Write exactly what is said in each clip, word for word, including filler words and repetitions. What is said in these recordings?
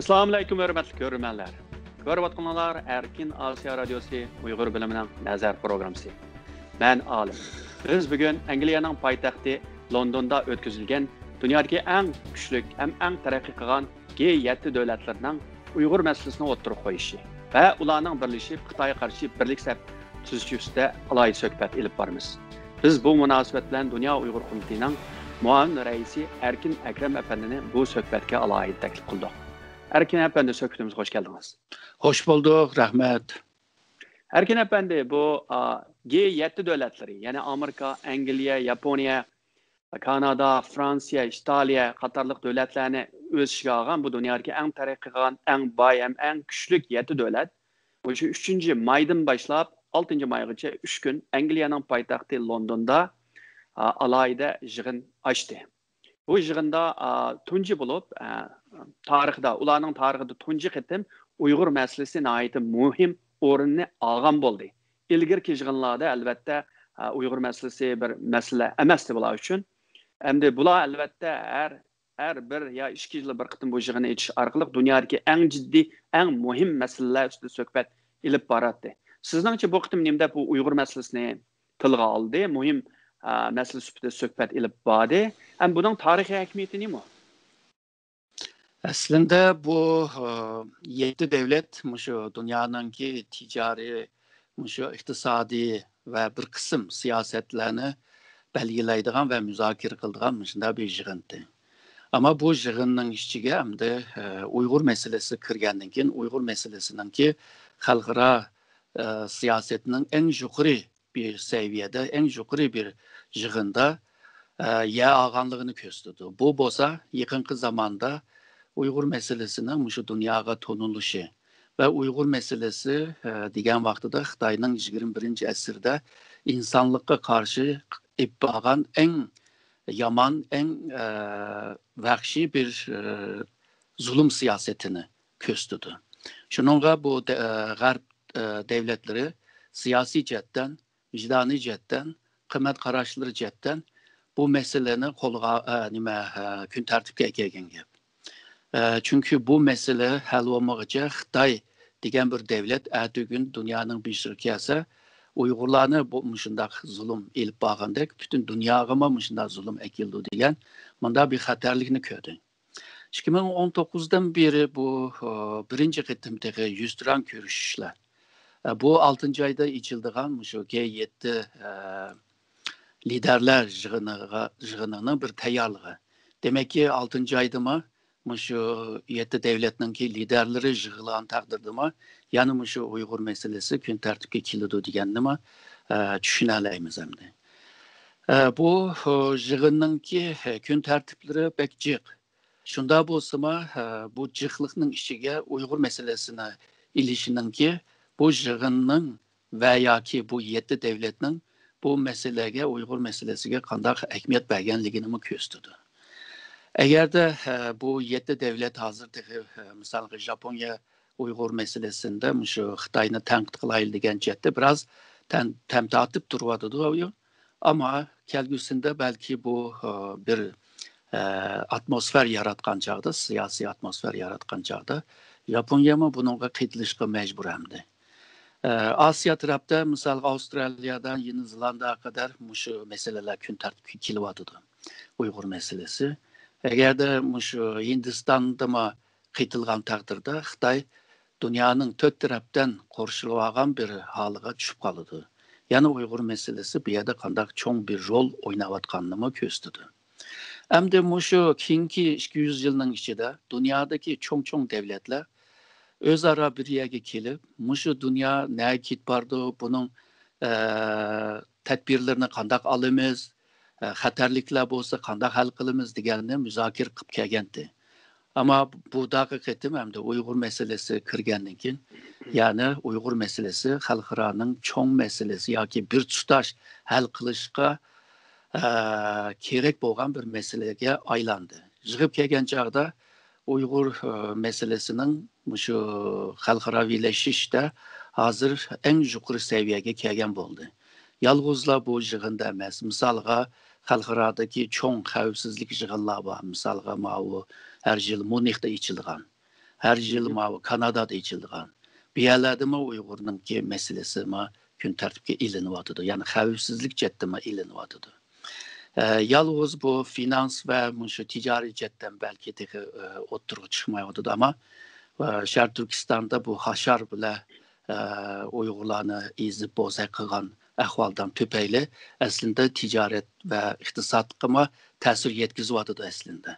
ئەسسالامۇئەلەيكۇم، ھۆرمەتلىك كۆرۈرمەنلەر. كۆرۈۋاتقىنىڭلار ئەركىن ئاسىيا رادىيوسى ئۇيغۇر بۆلۈمىنىڭ نەزەر پروگراممىسى. مەن ئالىم. بىز بۈگۈن ئەنگلىيەنىڭ پايتەختى لوندوندا ئۆتكۈزۈلگەن دۇنيادىكى ئەڭ كۈچلۈك ھەم ئەڭ تەرەققىي قىلغان جى يەتتە دۆلەتلىرىنىڭ ئۇيغۇر مەسىلىسىنى ئوتتۇرىغا قويۇشى ۋە ئۇلارنىڭ بىرلىشىپ خىتايغا قارشى بىرلىك سەپ تۈزۈشى ئۈستىدە ئالاھىدە سۆھبەت ئېلىپ بارىمىز. بىز بۇ مۇناسىۋەت بىلەن دۇنيا ئۇيغۇر قۇرۇلتىيىنىڭ مۇئاۋىن رەئىسى ئەركىن ئەكرەم ئەپەندىنى بۇ سۆھبەتكە ئالاھىدە تەكلىپ قىلدۇق. ئەركىن ئەپەندى، سۆھبىتىمىزگە خوش كەلدىڭىز. خوش بولدۇق، رەھمەت. ئەركىن ئەپەندى، بۇ، ئا، جى يەتتە دۆلەتلىرى، يەنى ئامېرىكا، ئەنگلىيە، ياپونىيە، كانادا، فرانسىيە، ئىتالىيە قاتارلىق دۆلەتلەرنى ئۆز ئىچىگە ئالغان بۇ دۇنيادىكى ئەڭ تەرەققىي قىلغان، ئەڭ باي ھەم ئەڭ كۈچلۈك يەتتە دۆلەت مۇشۇ ئۈچىنچى مايدىن باشلاپ ئالتىنچى مايغىچە ئۈچ كۈن ئەنگلىيەنىڭ پايتەختى لوندوندا، ئا، ئالاھىدە يىغىن ئاچتى. بۇ يىغىندا، ئا، تۇنجى بولۇپ، ئا، تارىختا، ئۇلارنىڭ تارىخىدا تۇنجى قېتىم ئۇيغۇر مەسىلىسى ناھايىتى مۇھىم ئورۇننى ئالغان بولدى. ئىلگىرىكى يىغىنلاردا، ئەلۋەتتە، ئا، ئۇيغۇر مەسىلىسى بىر مەسىلە ئەمەستى بۇلار ئۈچۈن. ئەمدى بۇلار، ئەلۋەتتە، ھەر، ھەر بىر يا ئىككى يىلدا بىر قېتىم بۇ يىغىننى ئېچىش ئارقىلىق دۇنيادىكى ئەڭ جىددىي، ئەڭ مۇھىم مەسىلىلەر ئۈستىدە سۆھبەت ئېلىپ باراتتى. سىزنىڭچە بۇ قېتىم نېمە دەپ بۇ ئۇيغۇر مەسىلىسىنى تىلغا ئالدى، مۇھىم، ئا، مەسىلە سۈپىتىدە سۆھبەت ئېلىپ باردى. ھەم بۇنىڭ تارىخىي ئەھمىيىتى نېمە؟ ئەسلىندە بۇ، ئا، يەتتە دۆلەت مۇشۇ دۇنيانىڭكى تىجارىي، مۇشۇ ئىقتىسادىي ۋە بىر قىسىم سىياسەتلەرنى بەلگىلەيدىغان ۋە مۇزاكىرە قىلىدىغان مۇشۇنداق بىر يىغىنتى. ئەمما بۇ يىغىننىڭ ئىچىگە ئەمدى، ئا، ئۇيغۇر مەسىلىسى كىرگەندىن كېيىن، ئۇيغۇر مەسىلىسىنىڭكى خەلقئارا، ئا، سىياسەتنىڭ ئەڭ يۇقىرى بىر سەۋىيەدە، ئەڭ يۇقىرى بىر يىغىندا، ئە، يەر ئالغانلىقىنى كۆرسىتىدۇ. بۇ بولسا يېقىنقى زاماندا ئۇيغۇر مەسىلىسىنىڭ مۇشۇ دۇنياغا تونۇلۇشى ۋە ئۇيغۇر مەسىلىسى، ئە، دېگەن ۋاقتىدا خىتاينىڭ يىگىرمە بىرىنچى ئەسىردە ئىنسانلىققا قارشى ئېلىپ بارغان ئەڭ يامان، ئەڭ، ئە، ۋەھشىي بىر، ئە، زۇلۇم سىياسىتىنى كۆرسىتىدۇ. شۇنىڭغا بۇ دە-، ئە، غەرب، ئە، دەۋلەتلىرى سىياسىي جەھەتتىن، ۋىجدانىي جەھەتتىن، قىممەت قاراشلىرى جەھەتتىن بۇ مەسىلىنى قولغا، ئە، نېمە، ئە، كۈن تەرتىپكە ئەكەلگەن گەپ. ئە، چۈنكى بۇ مەسىلە ھەل بولمىغۇچە خىتاي دېگەن بىر دەۋلەت ئەتىگۈن دۇنيانىڭ بېشىغا كەلسە، ئۇيغۇرلارنى بۇ مۇشۇنداق زۇلۇم ئېلىپ بارغاندەك پۈتۈن دۇنياغىمۇ مۇشۇنداق زۇلۇم ئەكېلىدۇ دېگەن مۇنداق بىر خەتەرلىكنى كۆردى. ئىككى مىڭ ئون توققۇزدىن بېرى بۇ، ئە، بىرىنچى قېتىم تېخى يۈزتۇرا كۆرۈشۈشلەر. ئە، بۇ ئالتىنچى ئايدا ئېچىلىدىغان مۇشۇ جى يەتتە، ئە، لىدەرلەر يىغىنىغا، يىغىنىنىڭ بىر تەييارلىقى. دېمەككى، ئالتىنچى ئايدىمۇ مۇشۇ يەتتە دەۋلەتنىڭكى لىدەرلىرى يىغىلغان تەقدىردىمۇ يەنە مۇشۇ ئۇيغۇر مەسىلىسى كۈن تەرتىپكە كېلىدۇ دېگەننىمۇ، ئە، چۈشىنەلەيمىز ئەمدى. ئە، بۇ، ئۇ، يىغىننىڭكى، ئە، كۈن تەرتىپلىرى بەك جىق. شۇنداق بولسىمۇ، ئە، بۇ جىقلىقنىڭ ئىچىگە ئۇيغۇر مەسىلىسىنى ئېلىشىنىڭكى بۇ يىغىننىڭ ۋە ياكى بۇ يەتتە دەۋلەتنىڭ بۇ مەسىلىگە، ئۇيغۇر مەسىلىسىگە قانداق ئەھمىيەت بەرگەنلىكىنىمۇ كۆرسىتىدۇ. ئەگەردە، ئە، بۇ يەتتە دەۋلەت ھازىر تېخى، ئە، مىسالغا، ژاپونىيە ئۇيغۇر مەسىلىسىندە مۇشۇ خىتاينى تەنقىد قىلايلى دېگەن جەھەتتە بىراز تەن-، تەم تارتىپ تۇرۇۋاتىدۇ. ئەمما كەلگۈسىدە بەلكى بۇ، ئە، بىر، ئە، ئاتموسفېرا ياراتقان چاغدا، سىياسىي ئاتموسفېرا ياراتقان چاغدا ياپونىيەمۇ بۇنىڭغا قېتىلىشقا مەجبۇر ئەمدى. ئە، ئاسىيا تەرەپتە، مىسالغا، ئاۋسترالىيەدىن يېڭى زېلاندىيەگە قەدەر مۇشۇ مەسىلىلەر كۈن تەرتىپكە كېلىۋاتىدۇ، ئۇيغۇر مەسىلىسى. ئەگەردە مۇشۇ ھىندىستاندىمۇ قېتىلغان تەقدىردە، خىتاي دۇنيانىڭ تۆت تەرەپتىن قورشىلىۋالغان بىر ھالىغا چۈشۈپ قالىدۇ. يەنى ئۇيغۇر مەسىلىسى بۇ يەردە قانداق چوڭ بىر رول ئويناۋاتقانىنىمۇ كۆرسىتىدۇ. ئەمدى مۇشۇ كېيىنكى ئىككى يۈز يىلنىڭ ئىچىدە دۇنيادىكى چوڭ-چوڭ دەۋلەتلەر ئۆزئارا بىر يەرگە كېلىپ، مۇشۇ دۇنيا نەگە كېتىپ بارىدۇ، بۇنىڭ، ئە، تەدبىرلىرىنى قانداق ئالىمىز، ئە، خەتەرلىكلەر بولسا قانداق ھەل قىلىمىز دېگەننى مۇزاكىرە قىلىپ كەلگەنتى. ئەمما بۇ داقى قېتىم ئەمدى ئۇيغۇر مەسىلىسى كىرگەندىن كېيىن، يەنى ئۇيغۇر مەسىلىسى خەلقئارانىڭ چوڭ مەسىلىسى ياكى بىر تۇتاش ھەل قىلىشقا، ئە، كېرەك بولغان بىر مەسىلىگە ئايلاندى. يىغىپ كەلگەن چاغدا ئۇيغۇر، ئە، مەسىلىسىنىڭ مۇشۇ خەلقئاراۋىلىشىشتە ھازىر ئەڭ يۇقىرى سەۋىيەگە كەلگەن بولدى. يالغۇزلا بۇ يىغىندا ئەمەس، مىسالغا، خەلقئارادىكى چوڭ خەۋپسىزلىك يىغىنلار بار. مىسالغا، ماۋۇ ھەر يىل ميۇنختا ئېچىلغان. ھەر يىل ماۋۇ كانادادا ئېچىلىدىغان. بۇ يەرلەردىمۇ ئۇيغۇرنىڭكى مەسىلىسىمۇ كۈن تەرتىپكە ئېلىنىۋاتىدۇ. يەنى خەۋپسىزلىك جەھەتتىمۇ ئېلىنىۋاتىدۇ. ئە، يالغۇز بۇ فىنانس ۋە مۇشۇ تىجارىي جەھەتتىن بەلكى تېخى، ئە، ئوتتۇرىغا چىقمايۋاتىدۇ، ئەمما، ئە، شەرقىي تۈركىستاندا بۇ ھاشار بىلەن، ئە، ئۇيغۇرلارنى ئېزىپ بوزەك قىلغان ئەھۋالدىن تۈپەيلى ئەسلىدە تىجارەت ۋە ئىقتىسادقىمۇ تەسىر يەتكۈزۈۋاتىدۇ ئەسلىدە.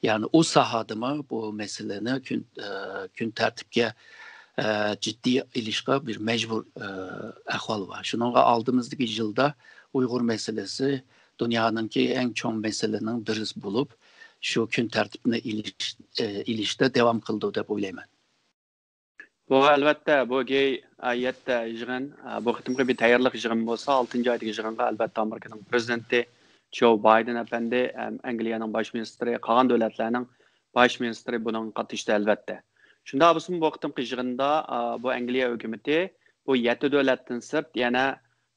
يەنى ئۇ ساھەدىمۇ بۇ مەسىلىنى كۈن، ئە، كۈن تەرتىپكە، ئە، جىددىي ئېلىشقا بىر مەجبۇر، ئە، ئەھۋال بار. شۇنىڭغا ئالدىمىزدىكى يىلدا ئۇيغۇر مەسىلىسى دۇنيانىڭكى ئەڭ چوڭ مەسىلىنىڭ بىرسى بولۇپ، شۇ كۈن تەرتىپنى ئېلىش، ئە، ئېلىشتا داۋام قىلىدۇ دەپ ئويلايمەن. بۇ، ئەلۋەتتە، بۇ جى يەتتە يىغىن، ئە، بۇ قېتىمقى بىر تەييارلىق يىغىنى بولسا، ئالتىنچى ئايدىكى يىغىنغا، ئەلۋەتتە، ئامېرىكىنىڭ پرېزىدېنتى جو بايدېن ئەپەندى ھەم ئەنگلىيەنىڭ باش مىنىستىرى، قالغان دۆلەتلەرنىڭ باش مىنىستىرى بۇنىڭغا قاتنىشتى، ئەلۋەتتە. شۇنداق بولسىمۇ، بۇ قېتىمقى يىغىندا، ئا، بۇ ئەنگلىيە ھۆكۈمىتى بۇ يەتتە دۆلەتتىن سىرت يەنە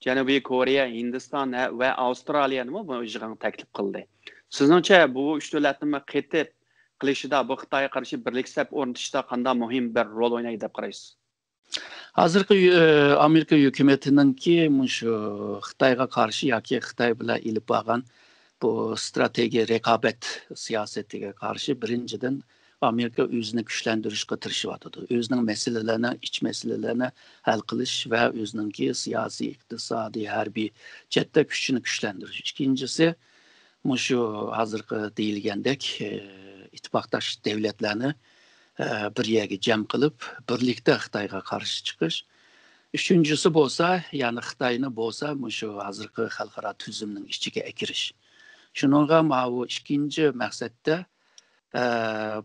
جەنۇبىي كورېيە، ھىندىستان ھە-، ۋە ئاۋسترالىيەنىمۇ بۇ يىغىنغا تەكلىپ قىلدى. سىزنىڭچە، بۇ ئۈچ دۆلەتنىمۇ قېتىپ قىلىشىدا، بۇ خىتايغا قارشى بىرلىك سەپ ئورنىتىشتا قانداق مۇھىم بىر رول ئوينايدۇ دەپ قارايسىز؟ ھازىرقى، ئە، ئامېرىكا ھۆكۈمىتىنىڭكى مۇشۇ خىتايغا قارشى ياكى خىتاي بىلەن ئېلىپ بارغان بۇ ئىستراتېگىيە رىقابەت سىياسىتىگە قارشى، بىرىنچىدىن، ئامېرىكا ئۆزىنى كۈچلەندۈرۈشكە تىرىشىۋاتىدۇ. ئۆزىنىڭ مەسىلىلىرىنى، ئىچ مەسىلىلىرىنى ھەل قىلىش ۋە ئۆزىنىڭكى سىياسىي، ئىقتىسادىي، ھەربىي جەھەتتە كۈچىنى كۈچلەندۈرۈش. ئىككىنچىسى، مۇشۇ ھازىرقى دېيىلگەندەك، ئە، ئىتتىپاقداش دەۋلەتلەرنى، ئە، بىر يەرگە جەم قىلىپ، بىرلىكتە خىتايغا قارشى چىقىش. ئۈچىنچىسى بولسا، يەنى خىتاينى بولسا مۇشۇ ھازىرقى خەلقئارا تۈزۈمنىڭ ئىچىگە ئەكىرىش. شۇنىڭغا ماۋۇ ئىككىنچى مەقسەتتە، ئە،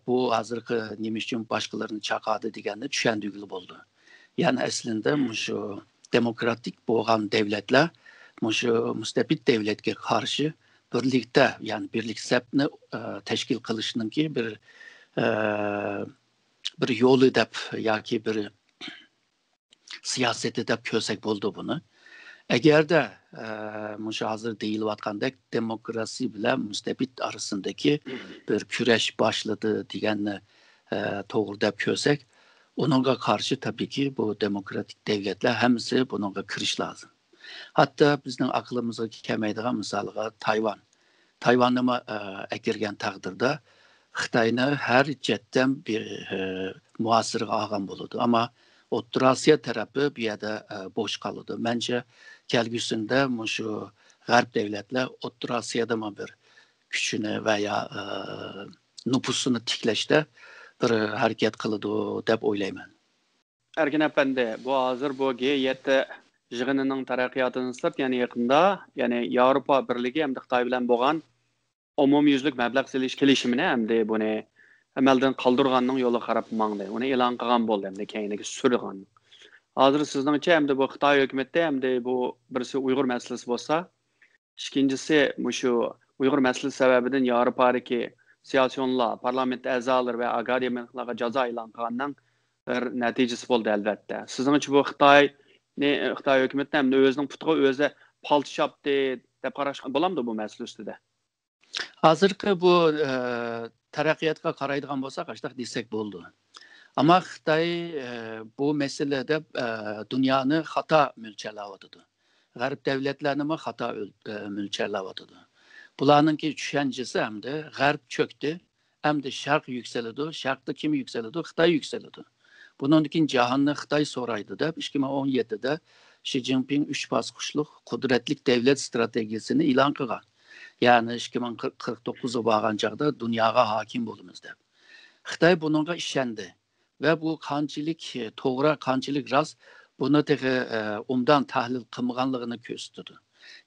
بۇ ھازىرقى نېمە ئۈچۈن باشقىلىرىنى چاقىردى دېگەننى چۈشەندۈرگىلى بولىدۇ. يەنى ئەسلىدە مۇشۇ دېموكراتىك بولغان دەۋلەتلەر مۇشۇ مۇستەبىت دەۋلەتكە قارشى بىرلىكتە، يەنى بىرلىك سەپنى، ئە، تەشكىل قىلىشنىڭكى بىر، ئە، بىر يولى دەپ ياكى بىر سىياسىتى دەپ كۆرسەك بولىدۇ بۇنى. ئەگەردە، ئە، مۇشۇ ھازىر دېيىلىۋاتقاندەك دېموكراسىيە بىلەن مۇستەبىت ئارىسىندىكى بىر كۈرەش باشلىدى دېگەننى، ئە، توغرا دەپ كۆرسەك، ئۇنىڭغا قارشى تەبىئىيكى بۇ دېموكراتىك دەۋلەتلەر ھەممىسى بۇنىڭغا كىرىش لازىم. ھەتتا بىزنىڭ ئەقلىمىزگە كەلمەيدىغان مىسالغا تايۋان. تايۋاننىمۇ، ئە، ئەكىرگەن تەقدىردە خىتاينى ھەر جەھەتتىن بىر، ئە، مۇھاسىرىگە ئالغان بولىدۇ. ئەمما ئوتتۇرا ئاسىيا تەرىپى بۇ يەردە، ئە، بوش قالىدۇ. مەنچە كەلگۈسىدە مۇشۇ غەرب دەۋلەتلەر ئوتتۇرا ئاسىيادىمۇ بىر كۈچىنى ۋە يا، ئە، نوپۇسىنى تىكلەشتە بىر ھەرىكەت قىلىدۇ دەپ ئويلايمەن. ئەركىن ئەپەندى، بۇ ھازىر بۇ جى يەتتە يىغىنىنىڭ تەرەققىياتىدىن سىرت، يەنى يېقىندا، يەنى ياۋروپا بىرلىكى ھەمدە خىتاي بىلەن بولغان ئومۇميۈزلۈك مەبلەغ سېلىش كېلىشىمىنى ئەمدى بۇنى ئەمەلدىن قالدۇرغاننىڭ يولىغا قاراپ ماڭدى. ئۇنى ئېلان قىلغان بولدى، ئەمدى كەينىگە سۈرىدىغان. ھازىر سىزنىڭچە، ئەمدى بۇ خىتاي ھۆكۈمىتى، ئەمدى بۇ بىرسى ئۇيغۇر مەسىلىسى بولسا، ئىككىنچىسى، مۇشۇ ئۇيغۇر مەسىلىسى سەۋەبىدىن ياۋروپادىكى سىياسىيونلار، پارلامېنت ئەزالىرى ۋە ئاكادېمىكلارغا جازا ئېلان قىلغاننىڭ بىر نەتىجىسى بولدى، ئەلۋەتتە. سىزنىڭچە بۇ خىتاينى، خىتاي ھۆكۈمىتىنى ئەمدى ئۆزىنىڭ پۇتىغا ئۆزى پالتا چاپتى دەپ قاراشقا بولامدۇ بۇ مەسىلە ئۈستىدە؟ ھازىرقى بۇ، ئە، تەرەققىياتقا قارايدىغان بولساق، ئاشۇنداق دېسەك بولىدۇ. ئەمما خىتاي، ئە، بۇ مەسىلىدە، ئە، دۇنيانى خاتا مۆلچەرلەۋاتىدۇ. غەرب دەۋلەتلەرنىمۇ خاتا ئۆل-، ئە، مۆلچەرلەۋاتىدۇ. بۇلارنىڭكى چۈشەنچىسى ئەمدى غەرب چۆكتى، ئەمدى شەرق يۈكسىلىدۇ. شەرقتە كىم يۈكسىلىدۇ؟ خىتاي يۈكسىلىدۇ. بۇنىڭدىن كېيىن جاھاننى خىتاي سورايدۇ دەپ، ئىككى مىڭ ئون يەتتىدە شى جىنپىڭ ئۈچ باسقۇچلۇق قۇدرەتلىك دەۋلەت ئىستراتېگىيەسىنى ئېلان قىلغان. يەنى ئىككى مىڭ قىرىق توققۇزغا بارغان چاغدا دۇنياغا ھاكىم بولىمىز دەپ. خىتاي بۇنىڭغا ئىشەندى ۋە بۇ قانچىلىك توغرا، قانچىلىك راست، بۇنى تېخى، ئە، ئوبدان تەھلىل قىلمىغانلىقىنى كۆرسىتىدۇ.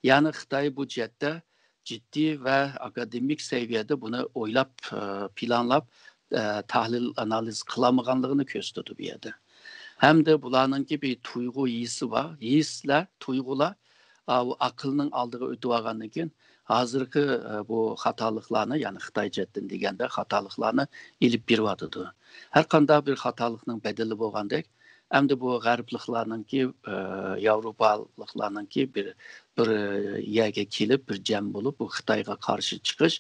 يەنى خىتاي بۇ جەھەتتە جىددىي ۋە ئاكادېمىك سەۋىيەدە بۇنى ئويلاپ، ئە، پىلانلاپ، ئە، تەھلىل، ئانالىز قىلالمىغانلىقىنى كۆرسىتىدۇ بۇ يەردە. ھەمدە بۇلارنىڭكى بىر تۇيغۇ ھېسى بار، ھېسلەر، تۇيغۇلار، ئا، ئۇ ئەقىلنىڭ ئالدىغا ئۆتۈۋالغاندىن كېيىن، ھازىرقى، ئە، بۇ خاتالىقلارنى، يەنى خىتاي جەھەتتىن دېگەندە خاتالىقلارنى ئېلىپ بېرىۋاتىدۇ. ھەر قانداق بىر خاتالىقنىڭ بەدىلى بولغاندەك، ئەمدى بۇ غەربلىكلارنىڭكى، ئە، ياۋروپالىقلارنىڭكى بىر، بىر يەرگە كېلىپ، بىر جەم بولۇپ، بۇ خىتايغا قارشى چىقىش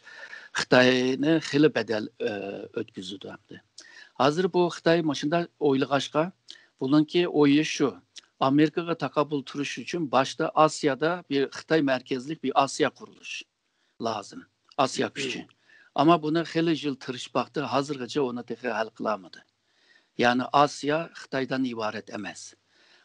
خىتاينى خېلى بەدەل، ئە، ئۆتكۈزىدۇ ئەمدى. ھازىر بۇ خىتاي مۇشۇنداق ئويلىغاچقا، بۇنىڭكى ئويى شۇ، ئامېرىكىغا تاقابىل تۇرۇش ئۈچۈن باشتا ئاسىيادا بىر خىتاي مەركەزلىك بىر ئاسىيا قۇرۇلۇش لازىم. ئاسىيا كۈچى. ئەمما بۇنى خېلى يىل تىرىشىپ باقتى، ھازىرغىچە ئۇنى تېخى ھەل قىلالمىدى. يەنى ئاسىيا خىتايدىن ئىبارەت ئەمەس.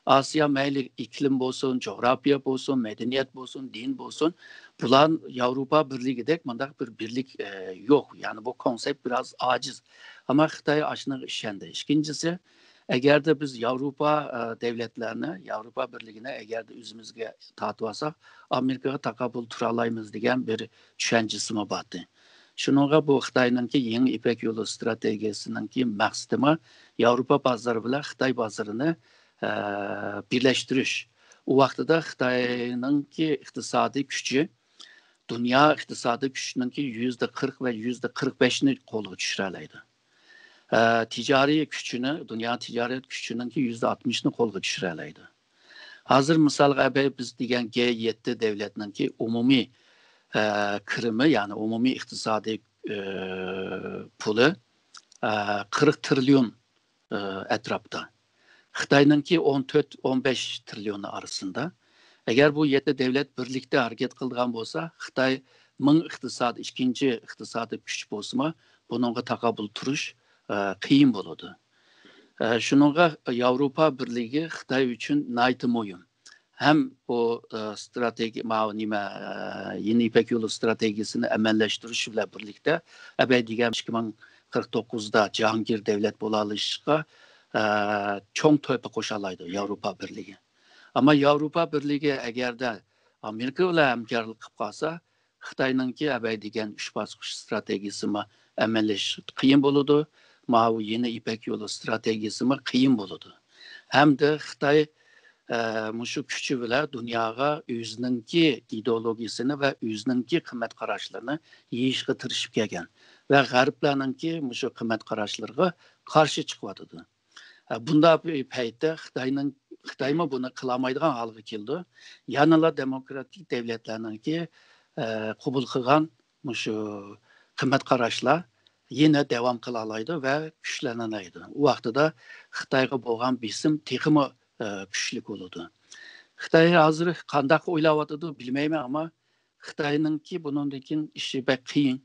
ئاسىيا مەيلى ئىقلىم بولسۇن، جۇغراپىيە بولسۇن، مەدەنىيەت بولسۇن، دىن بولسۇن، بۇلار ياۋروپا بىرلىكىدەك مۇنداق بىر بىرلىك، ئە، يوق. يەنى بۇ كونسېپت بىراز ئاجىز. ئەمما خىتاي ئاشۇنىڭغا ئىشەندى. ئىككىنچىسى، ئەگەردە بىز ياۋروپا، ئە، دەۋلەتلەرنى، ياۋروپا بىرلىكىنى ئەگەردە ئۆزىمىزگە تارتىۋالساق، ئامېرىكىغا تاقابىل تۇرالايمىز دېگەن بىر چۈشەنچىسىمۇ بارتى. شۇنىڭغا بۇ خىتاينىڭكى يېڭى يىپەك يولى ئىستراتېگىيەسىنىڭكى مەقسىتىمۇ ياۋروپا بازىرى بىلەن خىتاي بازىرىنى، ئە، بىرلەشتۈرۈش. ئۇ ۋاقتىدا خىتاينىڭكى ئىقتىسادىي كۈچى دۇنيا ئىقتىسادىي كۈچىنىڭكى يۈزدە قىرىق ۋە يۈزدە قىرىق بەشنى قولغا چۈشۈرەلەيدۇ. ئە، تىجارىي كۈچىنى، دۇنيا تىجارەت كۈچىنىڭكى يۈزدە ئاتمىشنى قولغا چۈشۈرەلەيدۇ. ھازىر مىسالغا، ئەبەي بىز دېگەن گې يەتتە دەۋلەتنىڭكى ئومۇمىي، ئە، كىرىمى، يەنى ئومۇمىي ئىقتىسادىي، ئە، پۇلى، ئە، قىرىق تىرىليون، ئە، ئەتراپتا. خىتاينىڭكى ئون تۆت، ئون بەش تىرىليوننىڭ ئارىسىدا. ئەگەر بۇ يەتتە دەۋلەت بىرلىكتە ھەرىكەت قىلىدىغان بولسا، خىتاي مىڭ ئىقتىساد، ئىككىنچى ئىقتىسادىي كۈچ بولسىمۇ، بۇنىڭغا تاقابىل تۇرۇش، ئە، قىيىن بولىدۇ. ئە، شۇنىڭغا ياۋروپا بىرلىكى خىتاي ئۈچۈن ناھايىتى مۇھىم. ھەم بۇ، ئە، ئىستراتېگىيە، ماۋۇ نېمە، ئە، يېڭى يىپەك يولى ئىستراتېگىيەسىنى ئەمەلىيلەشتۈرۈش بىلەن بىرلىكتە، ئەبەي دېگەن ئىككى مىڭ قىرىق توققۇزدا جاھانگىر دەۋلەت بولالايدىغانلىققا، ئە، چوڭ تۆھپە قوشالايدۇ ياۋروپا بىرلىكى. ئەمما ياۋروپا بىرلىكى ئەگەردە ئامېرىكا بىلەن ھەمكارلىق قىلىپ قالسا، خىتاينىڭكى ئەبەي دېگەن ئۈچ باسقۇچ ئىستراتېگىيەسىمۇ ئەمەلىيلەشتۈرۈش قىيىن بولىدۇ. ماۋۇ يېڭى يىپەك يولى ئىستراتېگىيەسىمۇ قىيىن بولىدۇ. ھەمدە خىتاي، ئە، مۇشۇ كۈچى بىلەن دۇنياغا ئۆزىنىڭكى ئىدېئولوگىيەسىنى ۋە ئۆزىنىڭكى قىممەت قاراشلىرىنى يېيىشقا تىرىشىپ كەلگەن ۋە غەربلەرنىڭكى مۇشۇ قىممەت قاراشلىرىغا قارشى چىقىۋاتىدۇ. ئە، بۇنداق بىر پەيتتە خىتاينىڭ، خىتايمۇ بۇنى قىلالمايدىغان ھالغا كېلىدۇ. يەنىلا دېموكراتىك دەۋلەتلەرنىڭكى، ئە، قوبۇل قىلغان مۇشۇ قىممەت قاراشلار يەنە داۋام قىلالايدۇ ۋە كۈچلىنەلەيدۇ. ئۇ ۋاقتىدا خىتايغا بولغان بېسىم تېخىمۇ، ئە، كۈچلۈك بولىدۇ. خىتاي ھازىر قانداق ئويلاۋاتىدۇ بىلمەيمەن، ئەمما خىتاينىڭكى بۇنىڭدىن كېيىن ئىشى بەك قىيىن.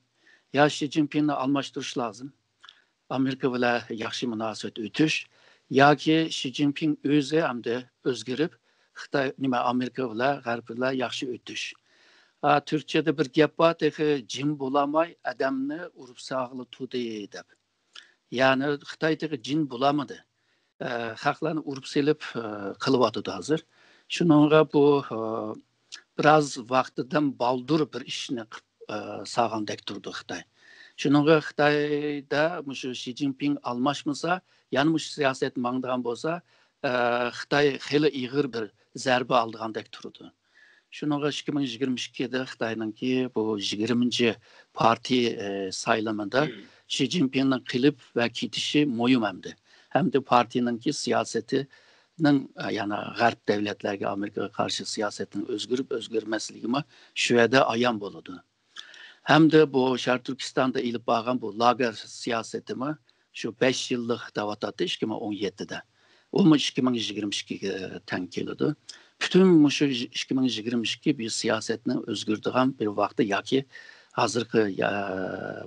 يا شى جىنپىڭنى ئالماشتۇرۇش لازىم، ئامېرىكا بىلەن ياخشى مۇناسىۋەت ئۆتۈش، ياكى شى جىنپىڭ ئۆزى ئەمدى ئۆزگىرىپ، خىتاي، نېمە، ئامېرىكا بىلەن، غەرب بىلەن ياخشى ئۆتۈش. ئا، تۈركچەدە بىر گەپ بار، تېخى جىم بولالماي ئادەمنى ئۇرۇپ ساغىلى تۇردى دەپ. يەنى خىتاي تېخى جىن بولالمىدى. ئە، خەقلەرنى ئۇرۇپ سېلىپ، ئە، قىلىۋاتىدۇ ھازىر. شۇنىڭغا بۇ، ئە، بىراز ۋاقتىدىن بالدۇر بىر ئىشنى قىپ، ئە، سالغاندەك تۇرىدۇ خىتاي. شۇنىڭغا خىتايدا مۇشۇ شى جىنپىڭ ئالماشمىسا، يەنە مۇشۇ سىياسەت ماڭىدىغان بولسا، ئە، خىتاي خېلى ئېغىر بىر زەربە ئالىدىغاندەك تۇرىدۇ. شۇنىڭغا ئىككى مىڭ يىگىرمە ئىككىدە خىتاينىڭكى بۇ يىگىرمىنچى پارتىيە، ئە، سايلىمىدا شى جىنپىڭنىڭ قېلىپ ۋە كېتىشى مۇھىم ئەمدى. ھەمدە پارتىيىنىڭكى سىياسىتىنىڭ، ئە، يەنى غەرب دەۋلەتلەرگە، ئامېرىكىغا قارشى سىياسىتىنىڭ ئۆزگىرىپ ئۆزگەرمەسلىكىمۇ شۇ يەردە ئايان بولىدۇ. ھەمدە بۇ شەرقىي تۈركىستاندا ئېلىپ بارغان بۇ لاگېر سىياسىتىمۇ شۇ بەش يىللىق دەۋاتاتتى ئىككى مىڭ ئون يەتتىدە. ئۇمۇ ئىككى مىڭ يىگىرمە ئىككىگە تەڭ كېلىدۇ. پۈتۈن مۇشۇ ئىككى مىڭ يىگىرمە ئىككى بىر سىياسەتنى ئۆزگۈرىدىغان بىر ۋاقتى ياكى ھازىرقى، يا،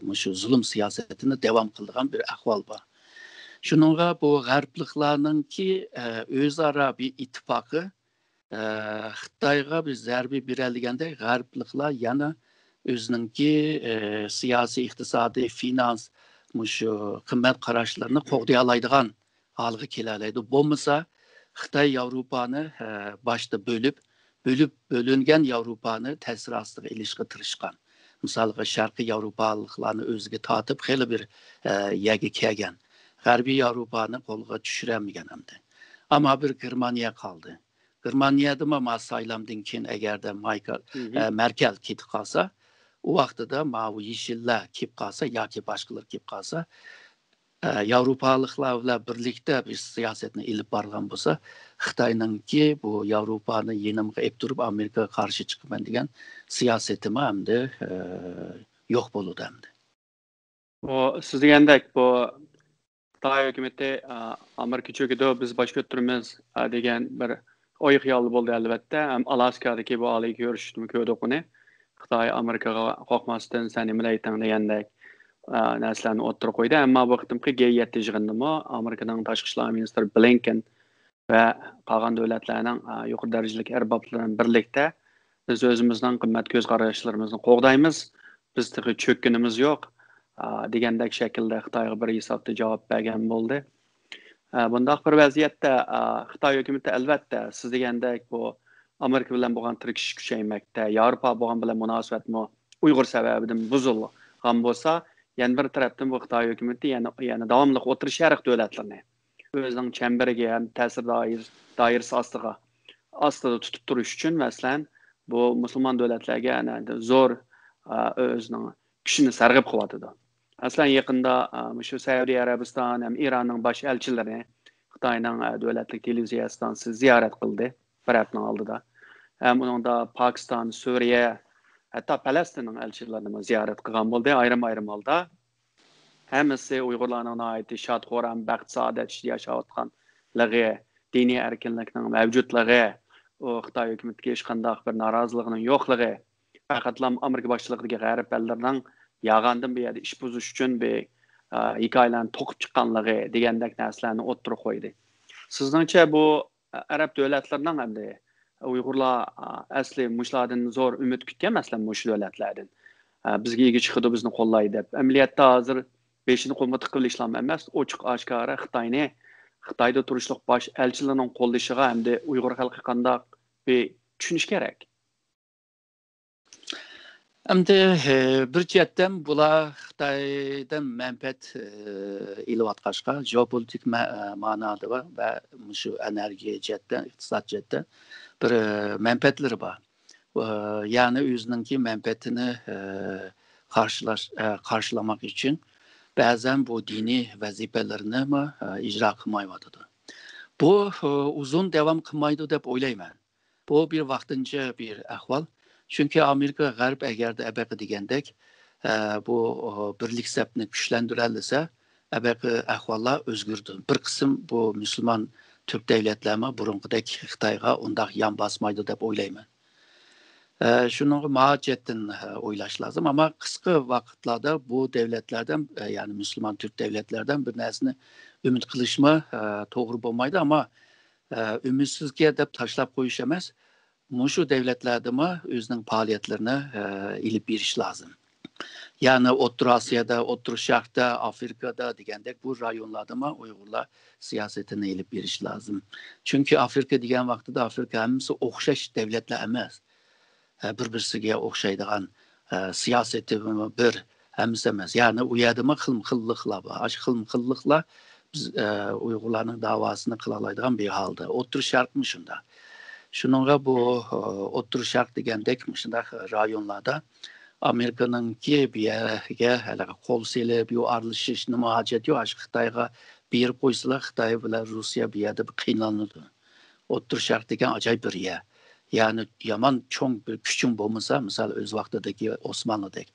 مۇشۇ زۇلۇم سىياسىتىنى داۋام قىلىدىغان بىر ئەھۋال بار. شۇنىڭغا بۇ غەربلىكلارنىڭكى، ئە، ئۆزئارا بىر ئىتتىپاقى، ئە، خىتايغا بىر زەربە بېرەلىگەندە، غەربلىكلار يەنە ئۆزىنىڭكى، ئە، سىياسىي، ئىقتىسادىي، فىنانس، مۇشۇ قىممەت قاراشلىرىنى قوغدىيالايدىغان ھالغا كېلەلەيدۇ. بولمىسا، خىتاي ياۋروپانى، ئە، باشتا بۆلۈپ، بۆلۈپ، بۆلۈنگەن ياۋروپانى تەسىر ئاستىغا ئېلىشقا تىرىشقان. مىسالغا، شەرقىي ياۋروپالىقلارنى ئۆزىگە تارتىپ، خېلى بىر، ئە، يەرگە كەلگەن. غەربىي ياۋروپانى قولغا چۈشۈرەلمىگەن ئەمدى. ئەمما بىر گېرمانىيە قالدى. گېرمانىيەدىمۇ ما سايلامدىن كېيىن ئەگەردە مايكل، ئە، مېركېل كېتىپ قالسا، ئۇ ۋاقتىدا ماۋۇ يېشىللار كېلىپ قالسا ياكى باشقىلار كېلىپ قالسا، ئە، ياۋروپالىقلار بىلەن بىرلىكتە بىر سىياسەتنى ئېلىپ بارغان بولسا، خىتاينىڭكى بۇ ياۋروپانى يېنىمغا ئېلىپ تۇرۇپ، ئامېرىكىغا قارشى چىقىمەن دېگەن سىياسىتىمۇ ئەمدى، ئە، يوق بولىدۇ ئەمدى. بۇ سىز دېگەندەك، بۇ خىتاي ھۆكۈمىتى، ئە، «ئامېرىكا چۆكىدۇ، بىز باش كۆتۈرىمىز»، ئە، دېگەن بىر ئوي خىيالدا بولدى، ئەلۋەتتە. ھەم ئالاسكادىكى بۇ ئالىي كۆرۈشۈشتىمۇ كۆردۇق ئۇنى. خىتاي ئامېرىكىغا قورقماستىن، «سەن نېمىلەر ئېيتىڭ» دېگەندەك، ئە، نەرسىلەرنى ئوتتۇرىغا قويدى. ئەمما بۇ قېتىمقى گې يەتتە يىغىنىدىمۇ ئامېرىكىنىڭ تاشقى ئىشلار مىنىستىرى بلىنكېن ۋە قالغان دۆلەتلەرنىڭ، ئە، يۇقىرى دەرىجىلىك ئەربابلىرى بىلەن بىرلىكتە، «بىز ئۆزىمىزنىڭ قىممەت كۆز قاراشلىرىمىزنى قوغدايمىز، بىز تېخى چۆككىنىمىز يوق»، ئا، دېگەندەك شەكىلدە خىتايغا بىر ھېسابتا جاۋاب بەرگەن بولدى. ئا، بۇنداق بىر ۋەزىيەتتە، ئا، خىتاي ھۆكۈمىتى، ئەلۋەتتە، سىز دېگەندەك بۇ ئامېرىكا بىلەن بولغان تىركىشىش كۈچەيمەكتە، ياۋروپا بولغان بىلەن مۇناسىۋەتمۇ ئۇيغۇر سەۋەبىدىن بۇزۇلغان بولسا، يەنە بىر تەرەپتىن بۇ خىتاي ھۆكۈمىتى يەنە، يەنە داۋاملىق ئوتتۇرا شەرق دۆلەتلىرىنى ئۆزىنىڭ چەمبىرىكى ھەم تەسىر دائىر-، دائىرىسى ئاستىغا، ئاستىدا تۇتۇپ تۇرۇش ئۈچۈن، مەسىلەن، بۇ مۇسۇلمان دۆلەتلەرگە، نە-، زور، ئا، ئۆزىنىڭ كۈچىنى سەرغىپ قىلىۋاتىدۇ. مەسىلەن، يېقىندا، ئا، مۇشۇ سەئۇدى ئەرەبىستان ھەم ئىراننىڭ باش ئەلچىلىرىنى خىتاينىڭ، ئا، دۆلەتلىك تېلېۋىزىيە ئىستانسىسى زىيارەت قىلدى، بىر ھەپتىنىڭ ئالدىدا. ھەم ئۇنىڭدا پاكىستان، سۈرىيە، ھەتتا پەلەستىننىڭ ئەلچىلىرىنىمۇ زىيارەت قىلغان بولدى، ئايرىم-ئايرىم ھالدا. ھەممىسى ئۇيغۇرلارنىڭ ناھايىتى شاد-خۇرام، بەخت-سائادەت ئىچىدە ياشاۋاتقانلىقى، دىنىي ئەركىنلىكنىڭ مەۋجۇتلۇقى، ئۇ خىتاي ھۆكۈمىتىگە ھېچقانداق بىر نارازىلىقنىڭ يوقلۇقى، پەقەتلا ئامېرىكا باشچىلىقىدىكى غەرب ئەللىرىنىڭ يالغاندىن بۇ يەردە ئىش بۇزۇش ئۈچۈن بىر، ئە، ھېكايىلەرنى توقۇپ چىققانلىقى دېگەندەك نەرسىلەرنى ئوتتۇرىغا قويدى. سىزنىڭچە بۇ ئەرەب دۆلەتلىرىنىڭ ئەمدى ئۇيغۇرلار، ئا، ئەسلى مۇشۇلاردىن زور ئۈمىد كۈتكەن، مەسىلەن، مۇشۇ دۆلەتلەردىن. ئا، بىزگە ئىگە چىقىدۇ، بىزنى قوللايدۇ دەپ. ئەمەلىيەتتە ھازىر بېشىنى قومۇق قىلىۋېلىشلام ئەمەس، ئوچۇق ئاشكارا خىتاينى، خىتايدا تۇرۇشلۇق باش ئەلچىلىرىنىڭ قوللىشىغا ئەمدى ئۇيغۇر خەلقى قانداق بىر چۈشىنىش كېرەك؟ ئەمدى، ئە، بىر جەھەتتىن بۇلار خىتايدىن مەنپەئەت، ئە، ئېلىۋاتقاچقا، جېئوپولىتىك مە-، ئە، مانادا ۋە، ۋە مۇشۇ ئېنېرگىيە جەھەتتىن، ئىقتىساد جەھەتتىن بىر، ئە، مەنپەئەتلىرى بار. ئە، يەنى ئۆزىنىڭكى مەنپەئەتىنى، ئە، قارشىلاش، ئە، قارشىلىماق ئۈچۈن بەزەن بۇ دىنىي ۋەزىپىلىرىنىمۇ، ئە، ئىجرا قىلمايۋاتىدۇ. بۇ، ئە، ئۇزۇن داۋام قىلمايدۇ دەپ ئويلايمەن. بۇ بىر ۋاقتىنچە بىر ئەھۋال. چۈنكى ئامېرىكا، غەرب ئەگەردە ئەبەقە دېگەندەك، ئە، بۇ، ئە، بىرلىك سەپنى كۈچلەندۈرەلىسە، ئەبەقە ئەھۋاللار ئۆزگىرىدۇ. بىر قىسىم بۇ مۇسۇلمان تۈرك دەۋلەتلەرمۇ بۇرۇنقىدەك خىتايغا ئۇنداق يان باسمايدۇ دەپ ئويلايمەن. ئە، شۇنىڭغا ماجەتتىن، ئە، ئويلاش لازىم. ئەمما قىسقا ۋاقىتلاردا بۇ دەۋلەتلەردىن، ئە، يەنى مۇسۇلمان تۈرك دەۋلەتلەردىن بىر نەرسىنى ئۈمىد قىلىشمۇ، ئە، توغرا بولمايدۇ. ئەمما، ئە، ئۈمىدسىزكەن دەپ تاشلاپ قويۇش ئەمەس، مۇشۇ دەۋلەتلەردىمۇ ئۆزىنىڭ پائالىيەتلىرىنى، ئە، ئېلىپ بېرىش لازىم. يەنى ئوتتۇرا ئاسىيادا، ئوتتۇرا شەرقتە، ئافرىكادا دېگەندەك بۇ رايونلاردىمۇ ئۇيغۇرلار سىياسىتىنى ئېلىپ بېرىش لازىم. چۈنكى ئافرىكا دېگەن ۋاقتىدا ئافرىكا ھەممىسى ئوخشاش دەۋلەتلەر ئەمەس. ئە، بىر-بىرسىگە ئوخشايدىغان، ئە، سىياسىتى بىر ھەممىسى ئەمەس. يەنى ئۇ يەردىمۇ خىلمۇ خىللىقلار بار. ئاشۇ خىلمۇ خىللىقلار بىز، ئە، ئۇيغۇرلارنىڭ داۋاسىنى قىلالايدىغان بىر ھالدا. ئوتتۇرا شەرقمۇ شۇنداق. شۇنىڭغا بۇ، ئە، ئوتتۇرا شەرق دېگەندەك مۇشۇنداق رايونلاردا ئامېرىكىنىڭكى بۇ يەرگە ھېلىقى قول سېلىپ، يو ئارىلىشىشنىمۇ ھاجەت يوق. ئاشۇ خىتايغا بېرىپ قويسىلا، خىتاي بىلەن روسىيە بۇ يەردە بىر قىينىلىدۇ. ئوتتۇرا شەرق دېگەن ئاجايىپ بىر يەر. يەنى يامان چوڭ بىر كۈچۈڭ بولمىسا، مىسال، ئۆز ۋاقتىدىكى ئوسمانلىدەك،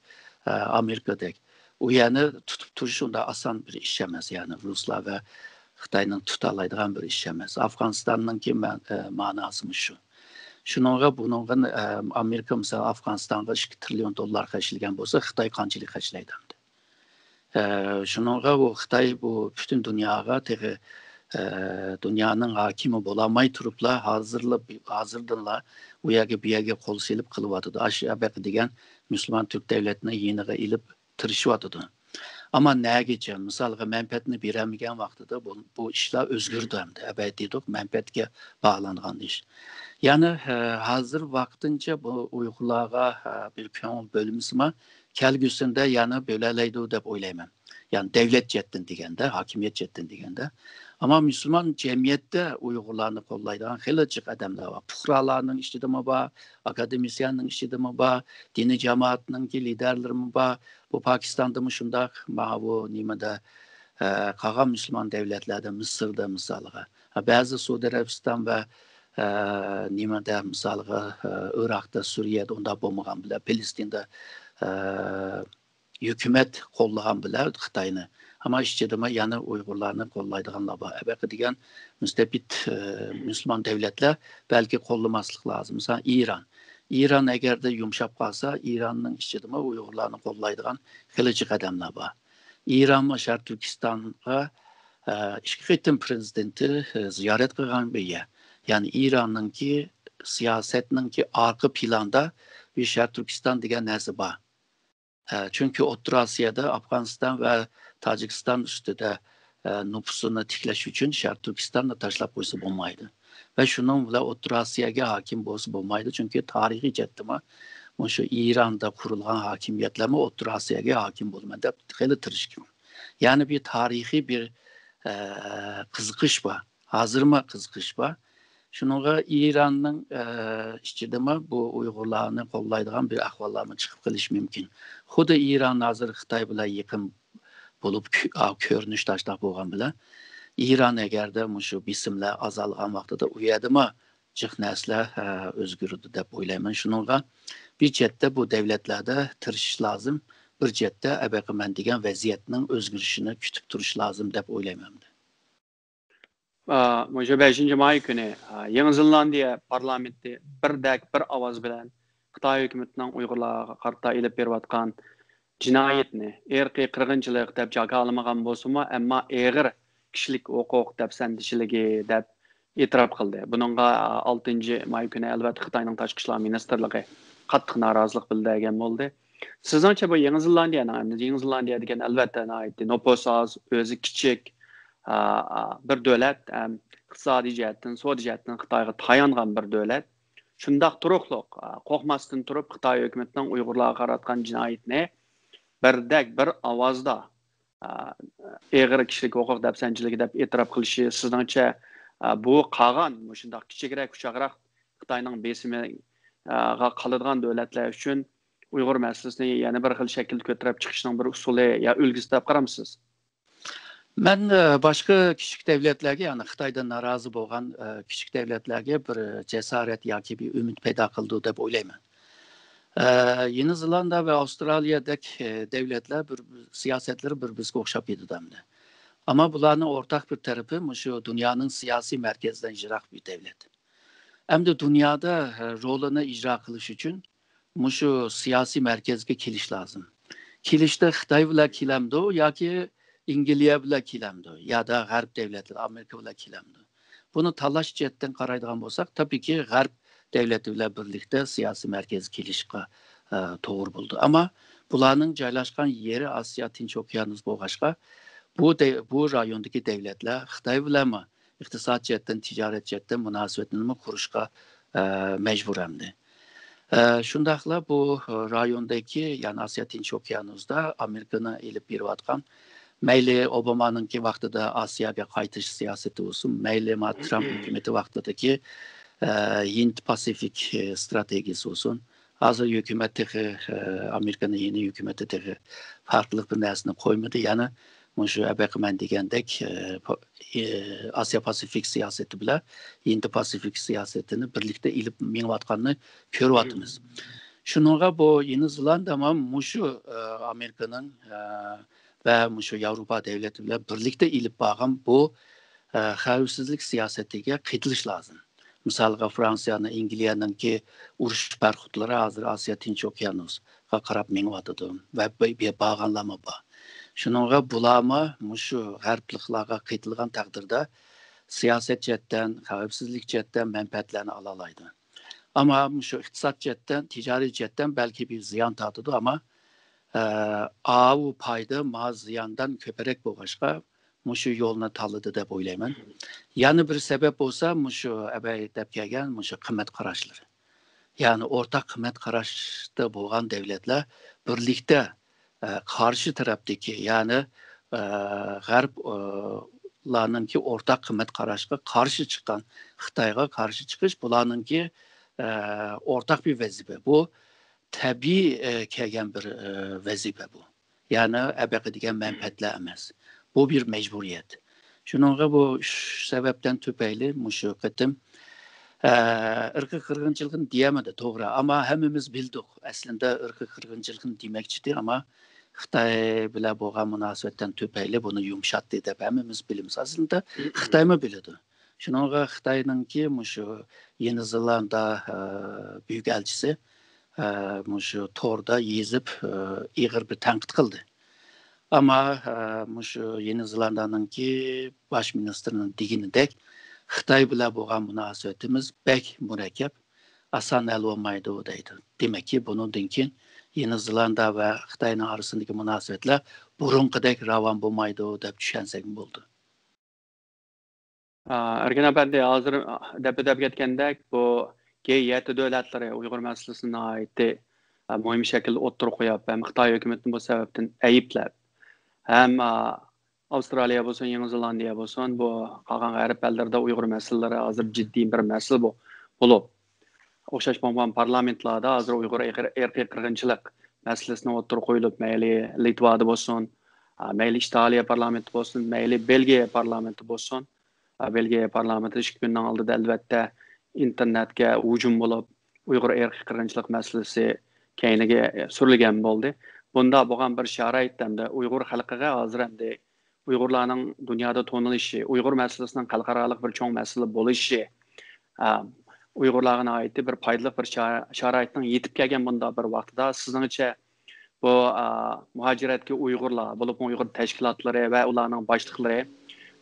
ئە، ئامېرىكىدەك، ئۇ يەرنى تۇتۇپ تۇرۇش ئۇنداق ئاسان بىر ئىش ئەمەس. يەنى رۇسلار ۋە خىتاينىڭ تۇتالايدىغان بىر ئىش ئەمەس. ئافغانىستاننىڭكى مە-، ئە، ماناسىمۇ شۇ. شۇنىڭغا، بۇنىڭغا، ئە، ئامېرىكا، مىسال، ئافغانىستانغا ئىككى تىرىليون دوللار خەجلىگەن بولسا، خىتاي قانچىلىك خەجلەيدۇ ئەمدى؟ ئە، شۇنىڭغا ئۇ خىتاي بۇ پۈتۈن دۇنياغا تېخى، ئە، دۇنيانىڭ ھاكىمى بولالماي تۇرۇپلا ھازىرلا، ھازىردىنلا ئۇ يەرگە، بۇ يەرگە قول سېلىپ قىلىۋاتىدۇ. ئاشۇ ئەبەقە دېگەن مۇسۇلمان تۈرك دەۋلەتنى يېنىغا ئېلىپ تىرىشىۋاتىدۇ. ئەمما نەگىچە، مىسالغا، مەنپەئەتنى بېرەلمىگەن ۋاقتىدا بۇ، بۇ ئىشلار ئۆزگىرىدۇ ئەمدى. ئەبەت دېدۇق، مەنپەئەتكە باغلانغان ئىش. يەنى، ئە، ھازىر ۋاقتىنچە بۇ ئۇيغۇرلارغا، ئە، بىر كۆڭۈل بۆلمىسىمۇ، كەلگۈسىدە يەنە بۆلەلەيدۇ دەپ ئويلايمەن. يەنى دەۋلەت جەھەتتىن دېگەندە، ھاكىمىيەت جەھەتتىن دېگەندە. ئەمما مۇسۇلمان جەمئىيەتتە ئۇيغۇرلارنى قوللايدىغان خېلى جىق ئادەملەر بار. پۇقرالارنىڭ ئىچىدىمۇ بار، ئاكادېمىسىيەننىڭ ئىچىدىمۇ بار، دىنىي جامائەتنىڭكى لىدەرلىرىمۇ بار. بۇ پاكىستاندىمۇ شۇنداق، ماۋۇ نېمىدە، ئە، قالغان مۇسۇلمان دەۋلەتلەردە، مىسىردا مىسالغا. بەزى سەئۇدى ئەرەبىستان ۋە، ئە، نېمىدە مىسالغا، ئە، ئىراقتا، سۈرىيەدە ئۇنداق بولمىغان بىلەن، پەلەستىندە، ئە، ھۆكۈمەت قوللىغان بىلەن خىتاينى، ئەمما ئىچىدىمۇ يەنە ئۇيغۇرلارنى قوللايدىغانلار بار. ئەبەقى دېگەن مۇستەبىت، ئە، مۇسۇلمان دەۋلەتلەر بەلكى قوللىماسلىق لازىم. مىسال، ئىران. ئىران ئەگەردە يۇمشاپ قالسا، ئىراننىڭ ئىچىدىمۇ ئۇيغۇرلارنى قوللايدىغان خېلى جىق ئادەملەر بار. ئىرانمۇ شەرقىي تۈركىستانغا، ئە، ئىككى قېتىم پرېزىدېنتى، ئە، زىيارەت قىلغان بىر يەر. يەنى ئىراننىڭكى سىياسەتنىڭكى ئارقا پىلاندا بىر شەرقىي تۈركىستان دېگەن نەرسە بار. ئە، چۈنكى ئوتتۇرا ئاسىيادا ئافغانىستان ۋە تاجىكىستان ئۈستىدە، ئە، نوپۇسىنى تىكلەش ئۈچۈن شەرقىي تۈركىستاننى تاشلاپ قويسا بولمايدۇ. ۋە شۇنىڭ بىلەن ئوتتۇرا ئاسىياگە ھاكىم بولسا بولمايدۇ. چۈنكى تارىخىي جەھەتتىمۇ مۇشۇ ئىراندا قۇرۇلغان ھاكىمىيەتلەرمۇ ئوتتۇرا ئاسىياگە ھاكىم بولىمەن دەپ خېلى تىرىشقان. يەنى بىر تارىخىي بىر، ئە، قىزىقىش بار. ھازىرمۇ قىزىقىش بار. شۇنىڭغا ئىراننىڭ، ئە، ئىچىدىمۇ بۇ ئۇيغۇرلارنى قوللايدىغان بىر ئەھۋاللارمۇ چىقىپ قېلىشى مۇمكىن. خۇددى ئىران ھازىر خىتاي بىلەن يېقىن بولۇپ كۆ-، ئا، كۆرۈنۈش تاشلاق بولغان بىلەن، ئىران ئەگەردە مۇشۇ بېسىملار ئازالغان ۋاقتىدا ئۇ يەردىمۇ جىق نەرسىلەر، ئە، ئۆزگىرىدۇ دەپ ئويلايمەن. شۇنىڭغا بىر جەھەتتە بۇ دەۋلەتلەردە تىرىشىش لازىم، بىر جەھەتتە ئەبەقى مەن دېگەن ۋەزىيەتنىڭ ئۆزگىرىشىنى كۈتۈپ تۇرۇش لازىم دەپ ئويلايمەن. ئا، مۇشۇ بەشىنچى ماي كۈنى، ئا، يېڭى زېلاندىيە پارلامېنتى بىردەك بىر ئاۋاز بىلەن خىتاي ھۆكۈمىتىنىڭ ئۇيغۇرلارغا قارىتا ئېلىپ بېرىۋاتقان جىنايىتىنى ئىرقىي قىرغىنچىلىق دەپ جاكارلىمىغان بولسىمۇ، ئەمما ئېغىر كىشىلىك ھوقۇق دەپسەندىچىلىكى دەپ ئېتىراپ قىلدى. بۇنىڭغا، ئا، ئالتىنچى ماي كۈنى، ئەلۋەتتە، خىتاينىڭ تاشقى ئىشلار مىنىستىرلىقى قاتتىق نارازىلىق بىلدۈرگەن بولدى. سىزنىڭچە بۇ يېڭى زېلاندىيەنىڭ، ئەمدى يېڭى زېلاندىيە دېگەن، ئەلۋەتتە، ناھايىتى نوپۇسى ئاز، ئۆزى كىچىك، ئا، بىر دۆلەت، ھەم ئىقتىسادىي جەھەتتىن، سودا جەھەتتىن خىتايغا تايانغان بىر دۆلەت. شۇنداق تۇرۇقلۇق، ئا، قورقماستىن تۇرۇپ خىتاي ھۆكۈمىتىنىڭ ئۇيغۇرلارغا قاراتقان جىنايىتىنى بىردەك بىر ئاۋازدا، ئا، ئېغىر كىشىلىك ھوقۇق دەپسەندىچىلىكى دەپ ئېتىراپ قىلىشى سىزنىڭچە، ئا، بۇ قالغان مۇشۇنداق كىچىكرەك، ئۇششاقراق خىتاينىڭ بېسىمىغا قالىدىغان دۆلەتلەر ئۈچۈن ئۇيغۇر مەسىلىسىنى يەنە بىر خىل شەكىلدە كۆتۈرۈپ چىقىشنىڭ بىر ئۇسۇلى يا ئۈلگىسى دەپ قارامسىز؟ مەن، ئە، باشقا كىچىك دەۋلەتلەرگە، يەنى خىتايدىن نارازى بولغان، ئە، كىچىك دەۋلەتلەرگە بىر جاسارەت ياكى بىر ئۈمىد پەيدا قىلىدۇ دەپ ئويلايمەن. ئە، يېڭى زېلاندىيە ۋە ئاۋسترالىيەدەك، ئە، دەۋلەتلەر بىر، سىياسەتلىرى بىر-بىرىگە ئوخشاپ كېتىدۇ ئەمدى. ئەمما بۇلارنىڭ ئورتاق بىر تەرىپى مۇشۇ دۇنيانىڭ سىياسىي مەركەزىدىن يىراق بىر دەۋلەت. ئەمدى دۇنيادا، ئە، رولىنى ئىجرا قىلىش ئۈچۈن مۇشۇ سىياسىي مەركەزگە كېلىش لازىم. كېلىشتە خىتاي بىلەن كېلەمدۇ ياكى ئەنگلىيە بىلەن كېلەمدۇ يادا غەرب دەۋلەتلىرى، ئامېرىكا بىلەن كېلەمدۇ؟ بۇنى تاللاش جەھەتتىن قارايدىغان بولساق، تەبىئىيكى غەرب دەۋلىتى بىلەن بىرلىكتە سىياسىي مەركەزگە كېلىشكە، ئە، توغرا بولىدۇ. ئەمما بۇلارنىڭ جايلاشقان يېرى ئاسىيا تىنچ ئوكيانۇس بولغاچقا، بۇ دە-، بۇ رايوندىكى دەۋلەتلەر خىتاي بىلەنمۇ ئىقتىساد جەھەتتىن، تىجارەت جەھەتتىن مۇناسىۋەتنىمۇ قۇرۇشقا، ئە، مەجبۇر ئەمدى. ئە، شۇنداقلا بۇ رايوندىكى، يەنى ئاسىيا تىنچ ئوكيانۇسدا ئامېرىكىنىڭ ئېلىپ بېرىۋاتقان، مەيلى ئوبامانىڭكى ۋاقتىدا ئاسىياگە قايتىش سىياسىتى بولسۇن، مەيلى ما ترامپ ھۆكۈمىتى ۋاقتىدىكى، ئە، ھىند پاسىفىك، ئە، ستراتېگىيىسى بولسۇن. ھازىر ھۆكۈمەت تېخى، ئە، ئامېرىكىنىڭ يېڭى ھۆكۈمىتى تېخى پەرقلىق بىر نەرسىنى قويمىدى. يەنە مۇشۇ ئەبەقى مەن دېگەندەك، ئە، پا-، ئاسىيا پاسىفىك سىياسىتى بىلەن ھىندى پاسىفىك سىياسىتىنى بىرلىكتە ئېلىپ مېڭىۋاتقاننى كۆرۈۋاتىمىز. شۇنىڭغا بۇ يېڭى زېلاندىيەمۇ مۇشۇ، ئامېرىكىنىڭ، ۋە مۇشۇ ياۋروپا دۆلەتلىرى بىلەن بىرلىكتە ئېلىپ بارغان بۇ، خەۋپسىزلىك سىياسىتىگە قېتىلىش لازىم. مىسالغا، فرانسىيەنىڭ، ئەنگلىيەنىڭكى ئۇرۇش پەرخوتلىرى ھازىر ئاسىيا تىنچ ئوكيانۇسقا قاراپ مېڭىۋاتىدۇ ۋە ب-، ب-، بارغانلارمۇ بار. شۇنىڭغا بۇلارمۇ مۇشۇ غەربلىكلارغا قېتىلغان تەقدىردە سىياسەت جەھەتتىن، خەۋپسىزلىك جەھەتتىن مەنپەئەتلەرنى ئالالايدۇ. ئەمما مۇشۇ ئىقتىساد جەھەتتىن، تىجارىي جەھەتتىن بەلكى بىر زىيان تارتىدۇ، ئەمما، ئە، ئاۋۇ پايدا ما زىياندىن كۆپرەك بولغاچقا، مۇشۇ يولنى تاللىدى دەپ ئويلايمەن. يەنە بىر سەۋەب بولسا، مۇشۇ ئەبەي دەپ كەلگەن مۇشۇ قىممەت قاراشلىرى. يەنى ئورتاق قىممەت قاراشتا بولغان دۆلەتلەر بىرلىكتە، ئە، قارشى تەرەپتىكى، يەنى، ئە، غەرب، ئە، لارنىڭكى ئورتاق قىممەت قاراشقا قارشى چىققان، خىتايغا قارشى چىقىش بۇلارنىڭكى، ئە، ئورتاق بىر ۋەزىپە. بۇ تەبىئىي، ئە، كەلگەن بىر، ئە، ۋەزىپە بۇ. يەنى ئەبەقە دېگەن مەنپەئەتلەر ئەمەس. بۇ بىر مەجبۇرىيەت. شۇنىڭغا بۇ ئۈچ سەۋەبتىن تۈپەيلى مۇشۇ قېتىم، ئە، ئىرقىي قىرغىنچىلىقنى دېيەلمىدى، توغرا. ئەمما ھەممىمىز بىلدۇق. ئەسلىندە ئىرقىي قىرغىنچىلىقنى دېمەكچىدى، ئەمما خىتاي بىلەن بولغان مۇناسىۋەتتىن تۈپەيلى بۇنى يۇمشاتتى دەپ ھەممىمىز بىلىمىز. ئەسلىدە خىتايمۇ بىلىدۇ. شۇنىڭغا خىتاينىڭكى مۇشۇ يېڭى زېلاندىيە، ئە، بۈيۈك ئەلچىسى، ئە، مۇشۇ توردا يېزىپ، ئە، ئېغىر بىر تەنقىد قىلدى. ئەمما، ئە، مۇشۇ يېڭى زېلاندىيەنىڭكى باش مىنىستىرىنىڭ دېگىنىدەك، خىتاي بىلەن بولغان مۇناسىۋىتىمىز بەك مۇرەككەپ، ئاسان ھەل بولمايدۇ دەيدۇ. دېمەككى، بۇنىڭدىن كېيىن يېڭى زېلاندىيە ۋە خىتاينىڭ ئارىسىدىكى مۇناسىۋەتلەر بۇرۇنقىدەك راۋان بولمايدۇ دەپ چۈشەنسەكمۇ بولىدۇ. ئا، ئەركىن ئەپەندى، ھازىر دەپ ئۆتۈپ كەتكەندەك، بۇ گې يەتتە دۆلەتلىرى ئۇيغۇر مەسىلىسىنى ناھايىتى، ئا، مۇھىم شەكىلدە ئوتتۇرىغا قويۇپ، ھەم خىتاي ھۆكۈمىتىنى بۇ سەۋەبتىن ئەيىبلەپ، ھەم، ئا، ئاۋسترالىيە بولسۇن، يېڭى زېلاندىيە بولسۇن، بۇ قالغان غەرب ئەللىرىدە ئۇيغۇر مەسىلىلىرى ھازىر جىددىي بىر مەسىلە بو-، بولۇپ، ئوخشاش بولغان پارلامېنتلاردا ھازىر ئۇيغۇر ئىرقىي قىرغىنچىلىق مەسىلىسىنى ئوتتۇرىغا قويۇلۇپ، مەيلى لىتۋادا بولسۇن، مەيلى ئىتالىيە پارلامېنتى بولسۇن، مەيلى بېلگىيە پارلامېنتى بولسۇن. بېلگىيە پارلامېنتى ئىككى كۈننىڭ ئالدىدا، ئەلۋەتتە، ئىنتېرنېتكە ھۇجۇم بولۇپ، ئۇيغۇر ئىرقىي قىرغىنچىلىق مەسىلىسى كەينىگە سۈرۈلگەن بولدى. بۇنداق بولغان بىر شارائىتتا ئەمدى ئۇيغۇر خەلقىگە ھازىر ئەمدى ئۇيغۇرلارنىڭ دۇنيادا تونۇلۇشى، ئۇيغۇر مەسىلىسىنىڭ خەلقئارالىق بىر چوڭ مەسىلە بولۇشى، ئا، ئۇيغۇرلارغا ناھايىتى بىر پايدىلىق بىر شا-، شارائىتنىڭ يېتىپ كەلگەن بۇنداق بىر ۋاقتىدا، سىزنىڭچە بۇ، ئا، مۇھاجىرەتتىكى ئۇيغۇرلار، بولۇپمۇ ئۇيغۇر تەشكىلاتلىرى ۋە ئۇلارنىڭ باشلىقلىرى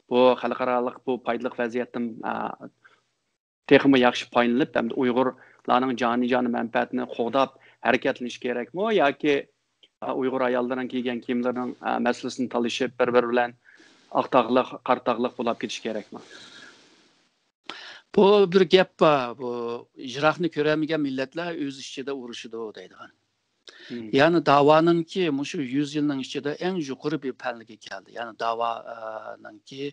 بۇ خەلقئارالىق بۇ پايدىلىق ۋەزىيەتتىن، ئا، تېخىمۇ ياخشى پايدىلىنىپ، ھەمدە ئۇيغۇرلارنىڭ جانىجانى مەنپەئەتىنى قوغداپ ھەرىكەتلىنىش كېرەكمۇ ياكى، ئا، ئۇيغۇر ئاياللىرىنىڭ كىيگەن كىيىملىرىنىڭ، ئا، مەسىلىسىنى تالىشىپ، بىر-بىرى بىلەن ئاق تاغلىق، قارا تاغلىق بولاپ كېتىش كېرەكمۇ؟ بۇ بىر گەپ بار، بۇ يىراقنى كۆرەلمىگەن مىللەتلەر ئۆز ئىچىدە ئۇرۇشىدۇ دەيدىغان. يەنى داۋانىڭكى مۇشۇ يۈز يىلنىڭ ئىچىدە ئەڭ يۇقىرى بىر پەللىگە كەلدى. يەنى داۋانىڭكى،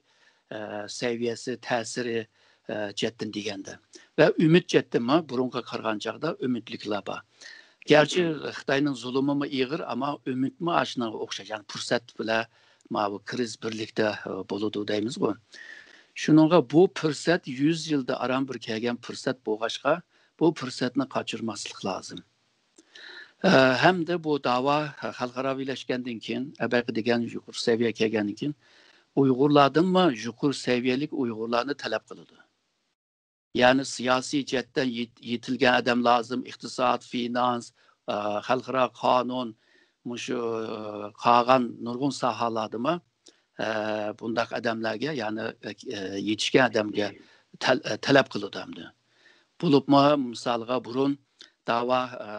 ئە، سەۋىيەسى، تەسىرى، ئە، جەھەتتىن دېگەندە. ۋە ئۈمىد جەھەتتىنمۇ بۇرۇنغا قارىغان چاغدا ئۈمىدلىكلەر بار. گەرچە خىتاينىڭ زۇلۇمىمۇ ئېغىر، ئەمما ئۈمىدمۇ ئاشۇنىڭغا ئوخشاش. يەنى پۇرسەت بىلەن ماۋۇ كىرىز بىرلىكتە، ئە، بولىدۇ دەيمىزغۇ. شۇنىڭغا بۇ پۇرسەت يۈز يىلدا ئاران بىر كەلگەن پۇرسەت بولغاچقا، بۇ پۇرسەتنى قاچۇرماسلىق لازىم. ئە، ھەمدە بۇ داۋا خەلقئاراۋىلەشكەندىن كېيىن، ئەبەقى دېگەن يۇقىرى سەۋىيە كەلگەندىن كېيىن، ئۇيغۇرلاردىنمۇ يۇقىرى سەۋىيەلىك ئۇيغۇرلارنى تەلەپ قىلىدۇ. يەنى سىياسىي جەھەتتە يېت-، يېتىلگەن ئادەم لازىم، ئىقتىساد، فىنانس، ئە، خەلقئارا قانۇن، مۇشۇ، ئە، قالغان نۇرغۇن ساھەلاردىمۇ، ئە، بۇنداق ئادەملەرگە، يەنى، ئە، يېتىشكەن ئادەمگە تەل-، ئە، تەلەپ قىلىدۇ ئەمدى. بولۇپمۇ، مىسالغا، بۇرۇن داۋا، ئە،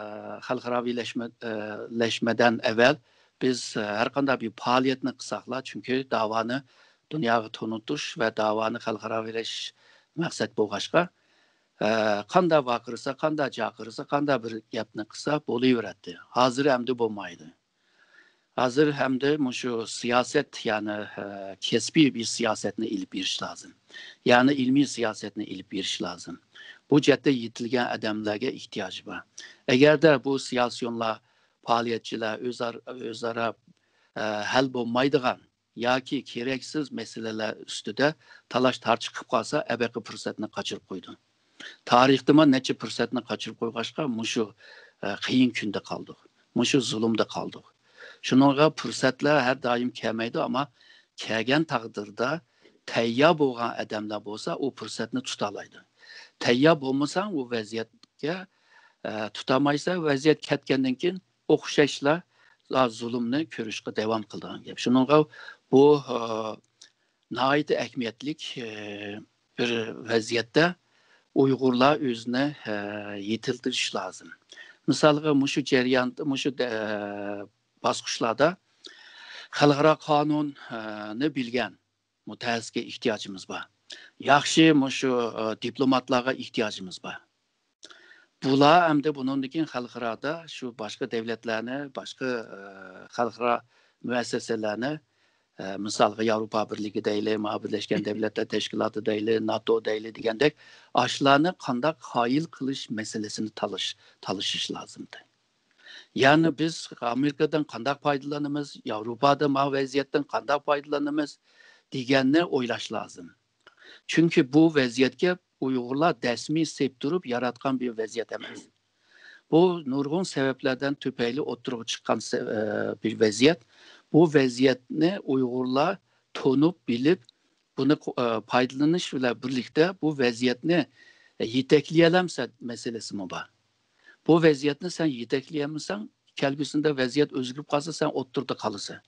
خەلقئاراۋىلەشمە-، ئە، لەشمىدىن ئەۋۋەل بىز، ئە، ھەر قانداق بىر پائالىيەتنى قىلساقلا، چۈنكى داۋانى دۇنياغا تونۇتۇش ۋە داۋانى خەلقئاراۋىلەش مەقسەت بولغاچقا، ئە، قاندا ۋارقىرىسا، قاندا جارقىرىسا، قاندا بىر گەپنى قىلسا بولۇۋېرەتتى. ھازىر ئەمدى بولمايدۇ. ھازىر ئەمدى مۇشۇ سىياسەت، يەنى، ئە، كەسپىي بىر سىياسەتنى ئېلىپ بېرىش لازىم. يەنى ئىلمىي سىياسەتنى ئېلىپ بېرىش لازىم. بۇ جەھەتتە يېتىلگەن ئادەملەرگە ئېھتىياج بار. ئەگەردە بۇ سىياسىيونلار، پائالىيەتچىلەر ئۆزئار-، ئۆزئارا، ئە، ھەل بولمايدىغان ياكى كېرەكسىز مەسىلىلەر ئۈستىدە تالاش-تارتىش قىلىپ قالسا، ئەبەقى پۇرسەتنى قاچۇرۇپ قويىدۇ. تارىختىمۇ نەچچە پۇرسەتنى قاچۇرۇپ قويغاچقا، مۇشۇ، ئە، قىيىن كۈندە قالدۇق. مۇشۇ زۇلۇمدا قالدۇق. شۇنىڭغا پۇرسەتلەر ھەر دائىم كەلمەيدۇ، ئەمما كەلگەن تەقدىردە تەييار بولغان ئادەملەر بولسا، ئۇ پۇرسەتنى تۇتالايدۇ. تەييار بولمىساڭ، ئۇ ۋەزىيەتكە، ئە، تۇتالمايسەن، ۋەزىيەت كەتكەندىن كېيىن ئوخشاشلا زۇلۇمنى كۆرۈشكە داۋام قىلىدىغان گەپ. شۇنىڭغا بۇ، ئە، ناھايىتى ئەھمىيەتلىك، ئە، بىر ۋەزىيەتتە ئۇيغۇرلار ئۆزىنى، ئە، يېتىلدۈرۈش لازىم. مىسالغا، مۇشۇ جەرياندا، مۇشۇ، ئە، باسقۇچلاردا خەلقئارا قانۇننى بىلگەن مۇتەخەسسىسكە ئېھتىياجىمىز بار. ياخشى مۇشۇ، ئە، دىپلوماتلارغا ئېھتىياجىمىز بار. بۇلار ئەمدى بۇنىڭدىن كېيىن خەلقئارادا شۇ باشقا دۆلەتلەرنى، باشقا، ئە، خەلقئارا مۇئەسسەسەلەرنى، ئە، مىسالغا، ياۋروپا بىرلىكى دەيلى، ماۋۇ بىرلەشكەن دۆلەتلەر تەشكىلاتى دەيلى، ناتو دەيلى دېگەندەك، ئاشۇلارنى قانداق قايىل قىلىش مەسىلىسىنى تالىش-، تالىشىش لازىمدى. يەنى بىز ئامېرىكىدىن قانداق پايدىلىنىمىز، ياۋروپادا ماۋۇ ۋەزىيەتتىن قانداق پايدىلىنىمىز دېگەننى ئويلاش لازىم. چۈنكى بۇ ۋەزىيەتكە ئۇيغۇرلار دەسمىي سېپ تۇرۇپ ياراتقان بىر ۋەزىيەت ئەمەس. بۇ نۇرغۇن سەۋەبلەردىن تۈپەيلى ئوتتۇرىغا چىققان سە- ئە، بىر ۋەزىيەت. بۇ ۋەزىيەتنى ئۇيغۇرلار تونۇپ، بىلىپ، بۇنى قو- ئە، پايدىلىنىش بىلەن بىرلىكتە بۇ ۋەزىيەتنى يېتەكلىيەلەمسەن مەسىلىسىمۇ بار. بۇ ۋەزىيەتنى سەن يېتەكلىيەلمىسەڭ، كەلگۈسىدە ۋەزىيەت ئۆزگىرىپ قالسا، سەن ئوتتۇرىدا قالىسەن.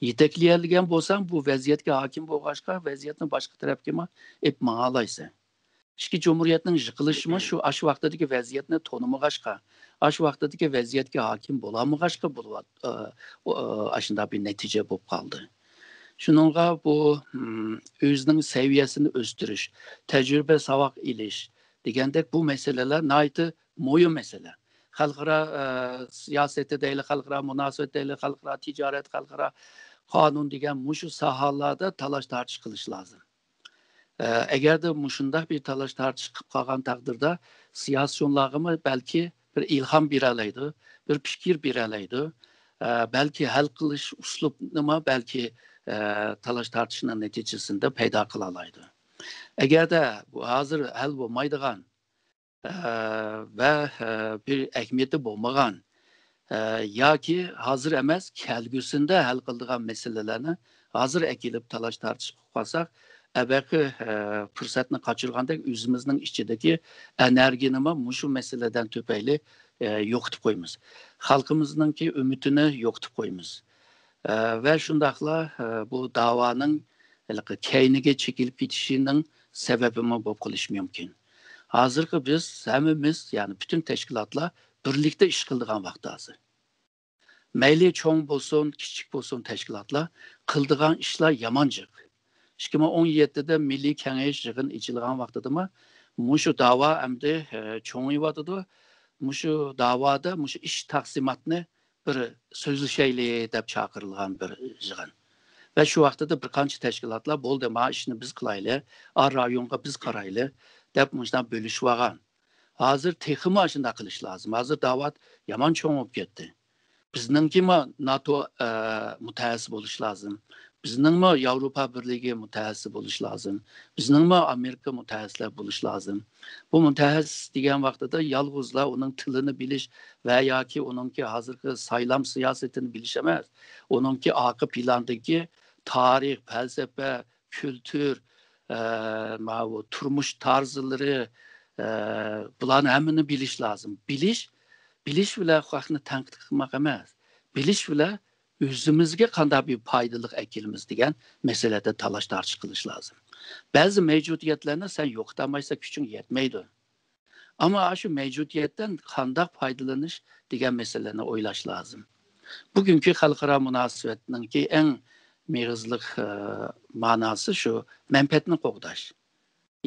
يېتەكلىيەلىگەن بولساڭ، بۇ ۋەزىيەتكە ھاكىم بولغاچقا، ۋەزىيەتنى باشقا تەرەپكىمۇ ئېلىپ ماڭالايسەن. ئىككى جۇمھۇرىيەتنىڭ يىقىلىشىمۇ شۇ ئاشۇ ۋاقتىدىكى ۋەزىيەتنى تونۇمىغاچقا، ئاشۇ ۋاقتىدىكى ۋەزىيەتكە ھاكىم بولالمىغاچقا بولۇۋات- ئاشۇنداق بىر نەتىجە بولۇپ قالدى. شۇنىڭغا بۇ، ئۆزىنىڭ سەۋىيەسىنى ئۆستۈرۈش، تەجرىبە ساۋاق ئېلىش دېگەندەك بۇ مەسىلىلەر ناھايىتى مۇھىم مەسىلە. خەلقئارا، ئە، سىياسىتى دەيلى، خەلقئارا مۇناسىۋەت دەيلى، خەلقئارا تىجارەت، خەلقئارا قانۇن دېگەن مۇشۇ ساھەلەردە تالاش-تارتىش قىلىش لازىم. ئە، ئەگەردە مۇشۇنداق بىر تالاش-تارتىش قىلىپ قالغان تەقدىردە، سىياسىيونلارغىمۇ بەلكى بىر ئىلھام بېرەلەيدۇ، بىر پىكىر بېرەلەيدۇ. ئە، بەلكى ھەل قىلىش ئۇسلۇبىنىمۇ بەلكى، ئە، تالاش-تارتىشنىڭ نەتىجىسىدە پەيدا قىلالايدۇ. ئەگەردە بۇ ھازىر ھەل بولمايدىغان، ئە، ۋە، ئە، بىر ئەھمىيىتى بولمىغان، ئە، ياكى ھازىر ئەمەس، كەلگۈسىدە ھەل قىلىدىغان مەسىلىلەرنى ھازىر ئەكېلىپ تالاش-تارتىش قىلىپ قالساق، ئەبەقى، ئە، پۇرسەتنى قاچۇرغاندەك ئۆزىمىزنىڭ ئىچىدىكى ئېنېرگىيىنىمۇ مۇشۇ مەسىلىدىن تۈپەيلى، ئە، يوقىتىپ قويىمىز. خەلقىمىزنىڭكى ئۈمىدىنى يوقىتىپ قويىمىز. ئە، ۋە شۇنداقلا، ئە، بۇ داۋانىڭ ھېلىقى كەينىگە چېكىنىپ كېتىشىنىڭ سەۋەبىمۇ بولۇپ قېلىشى مۇمكىن. ھازىرقى بىز ھەممىمىز، يەنى پۈتۈن تەشكىلاتلار بىرلىكتە ئىش قىلىدىغان ۋاقتى ھازىر. مەيلى چوڭ بولسۇن، كىچىك بولسۇن تەشكىلاتلار، قىلىدىغان ئىشلار يامان جىق. ئىككى مىڭ ئون يەتتىدە مىللىي كېڭەش يىغىن ئېچىلغان ۋاقتىدىمۇ مۇشۇ داۋا ئەمدى، ئە، چوڭىيىۋاتىدۇ. مۇشۇ داۋادا مۇشۇ ئىش تەقسىماتنى بىر سۆزلىشەيلى دەپ چاقىرىلغان بىر يىغىن. ۋە شۇ ۋاقتىدا بىر قانچە تەشكىلاتلار، بولدى، ما ئىشنى بىز قىلايلى، ئا رايونغا بىز قارايلى دەپ مۇشۇنداق بۆلۈشۈۋالغان. ھازىر تېخىمۇ ئاشۇنداق قىلىش لازىم. ھازىر داۋا يامان چوڭ بولۇپ كەتتى. بىزنىڭكىمۇ ناتو، ئە، مۇتەخەسسىسى بولۇش لازىم. بىزنىڭمۇ ياۋروپا بىرلىكى مۇتەخەسسىسى بولۇش لازىم. بىزنىڭمۇ ئامېرىكا مۇتەخەسسىسلەر بولۇش لازىم. بۇ مۇتەخەسسىس دېگەن ۋاقتىدا يالغۇزلا ئۇنىڭ تىلىنى بىلىش ۋە ياكى ئۇنىڭكى ھازىرقى سايلام سىياسىتىنى بىلىش ئەمەس، ئۇنىڭكى ئارقا پىلاندىكى تارىخ، پەلسەپە، كۈلتۈر، ئە، ماۋۇ تۇرمۇش تەرزلىرى، ئە، بۇلارنى ھەممىنى بىلىش لازىم. بىلىش، بىلىش بىلەن خەقنى تەنقىد قىلماق ئەمەس. بىلىش بىلەن ئۆزىمىزگە قانداق بىر پايدىلىق ئەكېلىمىز دېگەن مەسىلىدە تالاش-تارتىش قىلىش لازىم. بەزى مەۋجۇدىيەتلەرنى سەن يوقىتالمايسەن، كۈچۈڭ يەتمەيدۇ. ئەمما ئاشۇ مەۋجۇدىيەتتىن قانداق پايدىلىنىش دېگەن مەسىلىنى ئويلاش لازىم. بۈگۈنكى خەلقئارا مۇناسىۋەتنىڭكى ئەڭ مېغىزلىق، ئە، مەناسى شۇ مەنپەئەتنى قوغداش.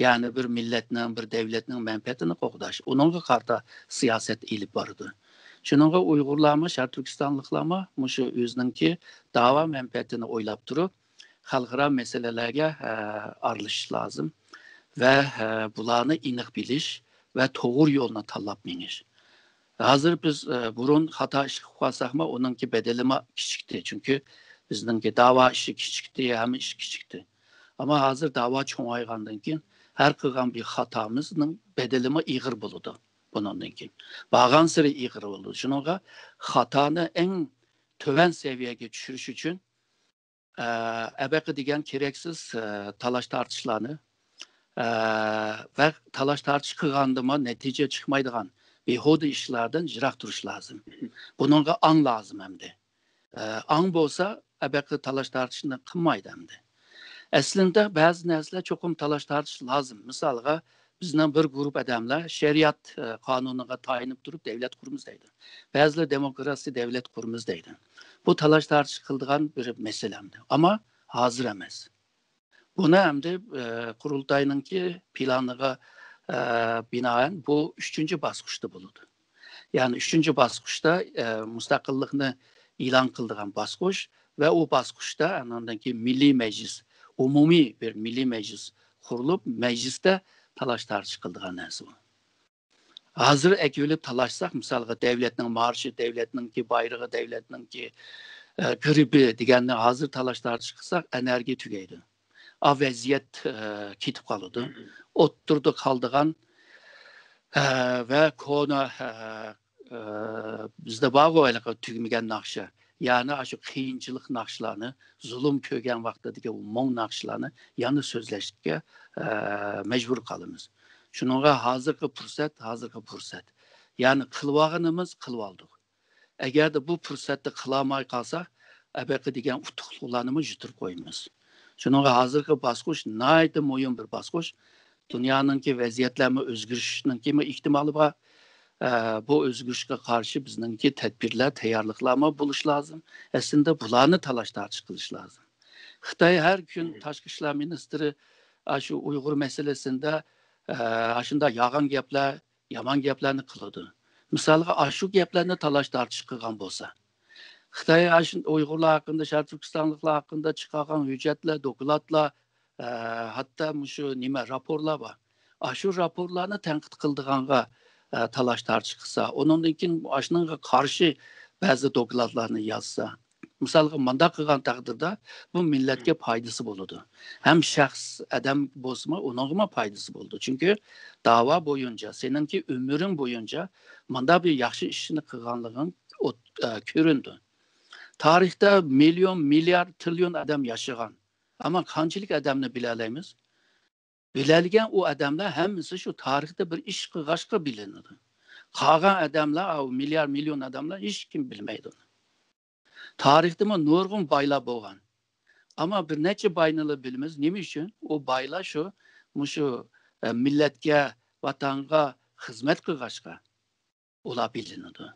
يەنى بىر مىللەتنىڭ، بىر دەۋلەتنىڭ مەنپەئەتىنى قوغداش، ئۇنىڭغا قارىتا سىياسەت ئېلىپ بارىدۇ. شۇنىڭغا ئۇيغۇرلارمۇ، شەرقىي تۈركىستانلىقلارمۇ مۇشۇ ئۆزىنىڭكى داۋا مەنپەئەتىنى ئويلاپ تۇرۇپ، خەلقئارا مەسىلىلەرگە، ئە، ئارىلىشىش لازىم ۋە، ئە، بۇلارنى ئېنىق بىلىش ۋە توغرا يولنى تاللاپ مېڭىش. ھازىر بىز، ئە، بۇرۇن خاتا ئىش قىلىپ قالساقمۇ، ئۇنىڭكى بەدىلىمۇ كىچىكتى. چۈنكى بىزنىڭكى داۋا ئىشى كىچىكتى، ھەممە ئىش كىچىكتى. ئەمما ھازىر داۋا چوڭايغاندىن كېيىن، ھەر قىلغان بىر خاتامىزنىڭ بەدىلىمۇ ئېغىر بولىدۇ بۇنىڭدىن كېيىن. بارغانسېرى ئېغىر بولىدۇ. شۇنىڭغا خاتانى ئەڭ تۆۋەن سەۋىيەگە چۈشۈرۈش ئۈچۈن، ئە، ئەبەقە دېگەن كېرەكسىز، ئە، تالاش-تارتىشلارنى، ئە، ۋە تالاش-تارتىش قىلغاندىمۇ نەتىجە چىقمايدىغان بىھۇدە ئىشلاردىن يىراق تۇرۇش لازىم. بۇنىڭغا ئاڭ لازىم ئەمدى. ئە، ئاڭ بولسا، ئەبەقە تالاش-تارتىشنى قىلمايدۇ ئەمدى. ئەسلىدە بەزى نەرسىلەر چوقۇم تالاش-تارتىش لازىم. مىسالغا، بىزنىڭ بىر گۇرۇپ ئادەملەر شەرىئەت، ئە، قانۇنىغا تايىنىپ تۇرۇپ دەۋلەت قۇرىمىز دەيدۇ. بەزىلەر دېموكراتىيە دەۋلەت قۇرىمىز دەيدۇ. بۇ تالاش-تارتىش قىلىدىغان بىر مەسىلە ئەمدى. ئەمما ھازىر ئەمەس. بۇنى ئەمدى، ئە، قۇرۇلتاينىڭكى پىلانىغا، ئە، بىنائەن بۇ ئۈچىنچى باسقۇچتا بولىدۇ. يەنى ئۈچىنچى باسقۇچتا، ئە، مۇستەقىللىقنى ئېلان قىلىدىغان باسقۇچ ۋە ئۇ باسقۇچتا ئاندىن كېيىن مىللىي مەجلىس، ئومۇمىي بىر مىللىي مەجلىس قۇرۇلۇپ، مەجلىستە تالاش-تارتىش قىلىدىغان نەرسە بۇ. ھازىر ئەكېلىپ تالاشساق، مىسالغا، دەۋلەتنىڭ مارشى، دەۋلەتنىڭكى بايرىقى، دەۋلەتنىڭكى، ئە، گېربى دېگەننى ھازىر تالاش-تارتىش قىلساق، ئېنېرگىيە تۈگەيدۇ. ئا، ۋەزىيەت، ئە، كېتىپ قالىدۇ. ئوتتۇرىدا قالىدىغان، ئە، ۋە كونا، ئە، ئە، بىزدە بارغۇ ھېلىقى تۈگىمىگەن ناخشا. يەنى ئاشۇ قىيىنچىلىق ناخشىلارنى، زۇلۇم كۆرگەن ۋاقتىدىكى ئۇ مۇڭ ناخشىلارنى يەنە سۆزلەشكە، ئە، مەجبۇر قالىمىز. شۇنىڭغا ھازىرقى پۇرسەت، ھازىرقى پۇرسەت. يەنى قىلىۋالغىنىمىز قىلىۋالدۇق. ئەگەردە بۇ پۇرسەتتە قىلالماي قالساق، ئەبەقى دېگەن ئۇتۇقلۇقلارنىمۇ يىتىرىپ قويىمىز. شۇنىڭغا ھازىرقى باسقۇچ ناھايىتى مۇھىم بىر باسقۇچ. دۇنيانىڭكى ۋەزىيەتلەرمۇ ئۆزگىرىشنىڭكىمۇ ئېھتىمالى بار. ئە، بۇ ئۆزگىرىشكە قارشى بىزنىڭكى تەدبىرلەر، تەييارلىقلارمۇ بولۇش لازىم. ئەسلىدە بۇلارنى تالاش تارتىش قىلىش لازىم. خىتاي ھەر كۈن تاشقى ئىشلار مىنىستىرى ئاشۇ ئۇيغۇر مەسىلىسىدە، ئە، ئاشۇنداق يالغان گەپلەر، يامان گەپلەرنى قىلىدۇ. مىسالغا، ئاشۇ گەپلەرنى تالاش تارتىش قىلغان بولسا، خىتاي ئاشۇ ئۇيغۇرلار ھەققىدە، شەرقىي تۈركىستانلىقلار ھەققىدە چىقارغان ھۆججەتلەر، دوكلاتلار، ئە، ھەتتا مۇشۇ نېمە راپورلار بار. ئاشۇ راپورلارنى تەنقىد قىلىدىغانغا، ئە، تالاش تارتىش قىلسا، ئۇنىڭدىن كېيىن ئاشۇنىڭغا قارشى بەزى دوكلاتلارنى يازسا، مىسالغا، مۇنداق قىلغان تەقدىردە بۇ مىللەتكە پايدىسى بولىدۇ. ھەم شەخس ئادەم بولسىمۇ، ئۇنىڭغىمۇ پايدىسى بولىدۇ. چۈنكى داۋا بويىچە، سېنىڭكى ئۆمرۈڭ بويىچە مۇنداق بىر ياخشى ئىشنى قىلغانلىقىڭ ئوت-، ئە، كۆرۈندى. تارىختا مىليون، مىليارد، تىرىليون ئادەم ياشىغان. ئەمما قانچىلىك ئادەمنى بىلەلەيمىز؟ بىلەلىگەن ئۇ ئادەملەر ھەممىسى شۇ تارىختا بىر ئىش قىلغاچقا بىلىنىدۇ. قالغان ئادەملەر، ئاۋۇ مىليار، مىليون ئادەملەر ھېچكىم بىلمەيدۇ. تارىختىمۇ نۇرغۇن بايلار بولغان. ئەمما بىر نەچچە باينىلا بىلىمىز. نېمە ئۈچۈن؟ ئۇ بايلار شۇ، مۇشۇ، ئە، مىللەتكە، ۋاتانغا خىزمەت قىلغاچقا ئۇلار بىلىنىدۇ.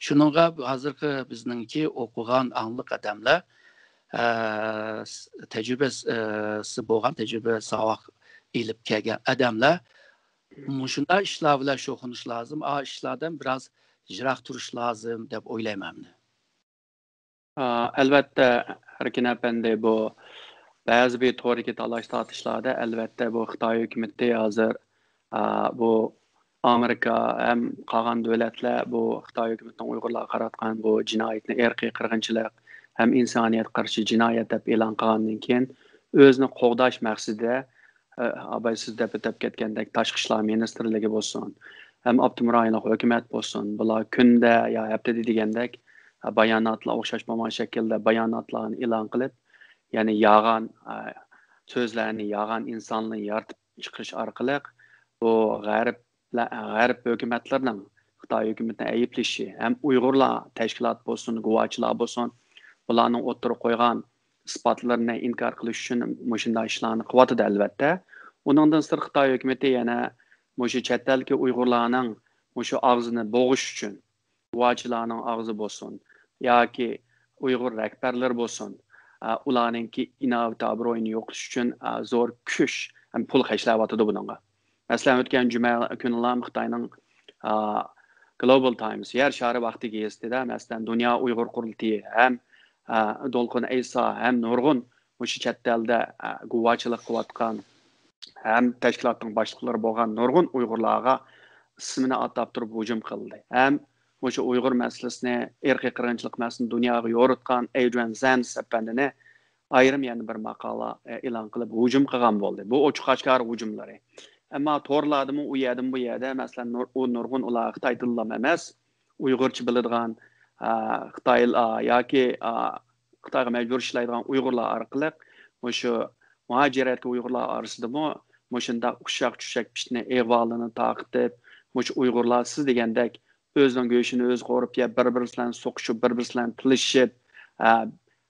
شۇنىڭغا ھازىرقى بىزنىڭكى ئوقۇغان ئاڭلىق ئادەملەر، ئە، س-، تەجرىبە، ئە، سى بولغان، تەجرىبە ساۋاق ئېلىپ كەلگەن ئادەملەر مۇشۇنداق ئىشلار بىلەن شۇغۇللىنىش لازىم، ئا ئىشلاردىن بىراز يىراق تۇرۇش لازىم دەپ ئويلايمەن مەن. ئا، ئەلۋەتتە، ئەركىن ئەپەندى، بۇ بەزى بىر توردىكى تالاش-تارتىشلاردا، ئەلۋەتتە، بۇ خىتاي ھۆكۈمىتى ھازىر، ئا، بۇ ئامېرىكا ھەم قالغان دۆلەتلەر بۇ خىتاي ھۆكۈمىتىنىڭ ئۇيغۇرلارغا قاراتقان بۇ جىنايىتىنى ئىرقىي قىرغىنچىلىق ھەم ئىنسانىيەتكە قارشى جىنايەت دەپ ئېلان قىلغاندىن كېيىن، ئۆزىنى قوغداش مەقسىتىدە ئە، ئاباي سىز دەپ ئۆتۈپ كەتكەندەك تاشقى ئىشلار مىنىستىرلىكى بولسۇن، ھەم ئاپتونوم رايونلۇق ھۆكۈمەت بولسۇن، بۇلار كۈندە يا ھەپتىدە دېگەندەك، ئە، باياناتلار ئوخشاش بولمىغان شەكىلدە باياناتلارنى ئېلان قىلىپ، يەنى يالغان، ئە، سۆزلەرنى، يالغان ئىنسانلارنى يارىتىپ چىقىرىش ئارقىلىق بۇ غەرب، غەرب ھۆكۈمەتلىرىنىڭ خىتاي ھۆكۈمىتىنى ئەيىبلىشى ھەم ئۇيغۇرلار تەشكىلات بولسۇن، گۇۋاچىلار بولسۇن، بۇلارنىڭ ئوتتۇرىغا قويغان ئىسپاتلىرىنى ئىنكار قىلىش ئۈچۈن مۇشۇنداق ئىشلارنى قىلىۋاتىدۇ، ئەلۋەتتە. ئۇنىڭدىن سىرت، خىتاي ھۆكۈمىتى يەنە مۇشۇ چەت ئەلدىكى ئۇيغۇرلارنىڭ مۇشۇ ئاغزىنى بوغۇش ئۈچۈن، گۇۋاچىلارنىڭ ئاغزى بولسۇن ياكى ئۇيغۇر رەھبەرلىرى بولسۇن، ئە، ئۇلارنىڭكى ئىناۋىتى، ئابرۇيىنى يوقىتىش ئۈچۈن، ئە، زور كۈچ ھەم پۇل خەجلەۋاتىدۇ بۇنىڭغا. مەسىلەن، ئۆتكەن جۈمە كۈنىلا خىتاينىڭ، ئا، گلوبال تايمس، يەر شارى ۋاقتى گېزىتىدە، مەسىلەن، دۇنيا ئۇيغۇر قۇرۇلتىيى ھەم، ئا، دولقۇن ئەيسا ھەم نۇرغۇن مۇشۇ چەت ئەلدە، ئا، گۇۋاچىلىق قىلىۋاتقان ھەم تەشكىلاتنىڭ باشلىقلىرى بولغان نۇرغۇن ئۇيغۇرلارغا ئىسمىنى ئاتاپ تۇرۇپ ھۇجۇم قىلدى. ھەم مۇشۇ ئۇيغۇر مەسىلىسىنى، ئىرقىي قىرغىنچىلىق مەسىلىسىنى دۇنياغا يورۇتقان ئەيدرىيەن زەنس ئەپەندىنى ئايرىم يەنە بىر ماقالە، ئە، ئېلان قىلىپ ھۇجۇم قىلغان بولدى. بۇ ئوچۇق ئاشكارا ھۇجۇملىرى. ئەمما تورلاردىمۇ ئۇ يەردىن بۇ يەردە، مەسىلەن، نۇر-، ئۇ نۇرغۇن ئۇلار خىتاي تىلىلا ئەمەس، ئۇيغۇرچە بىلىدىغان، ئا، خىتاي، ئا، ياكى، ئا، خىتايغا مەجبۇر ئىشلەيدىغان ئۇيغۇرلار ئارقىلىق مۇشۇ مۇھاجىرەتكە ئۇيغۇرلار ئارىسىدىمۇ مۇشۇنداق ئۇششاق-چۈششەك پىتنە ئىغۋالىنى تارقىتىپ، مۇشۇ ئۇيغۇرلار سىز دېگەندەك ئۆزىنىڭ گۆشىنى ئۆزى قورۇپ يەپ، بىر-بىرسى بىلەن سوقۇشۇپ، بىر-بىرسى بىلەن تىللىشىپ، ئە،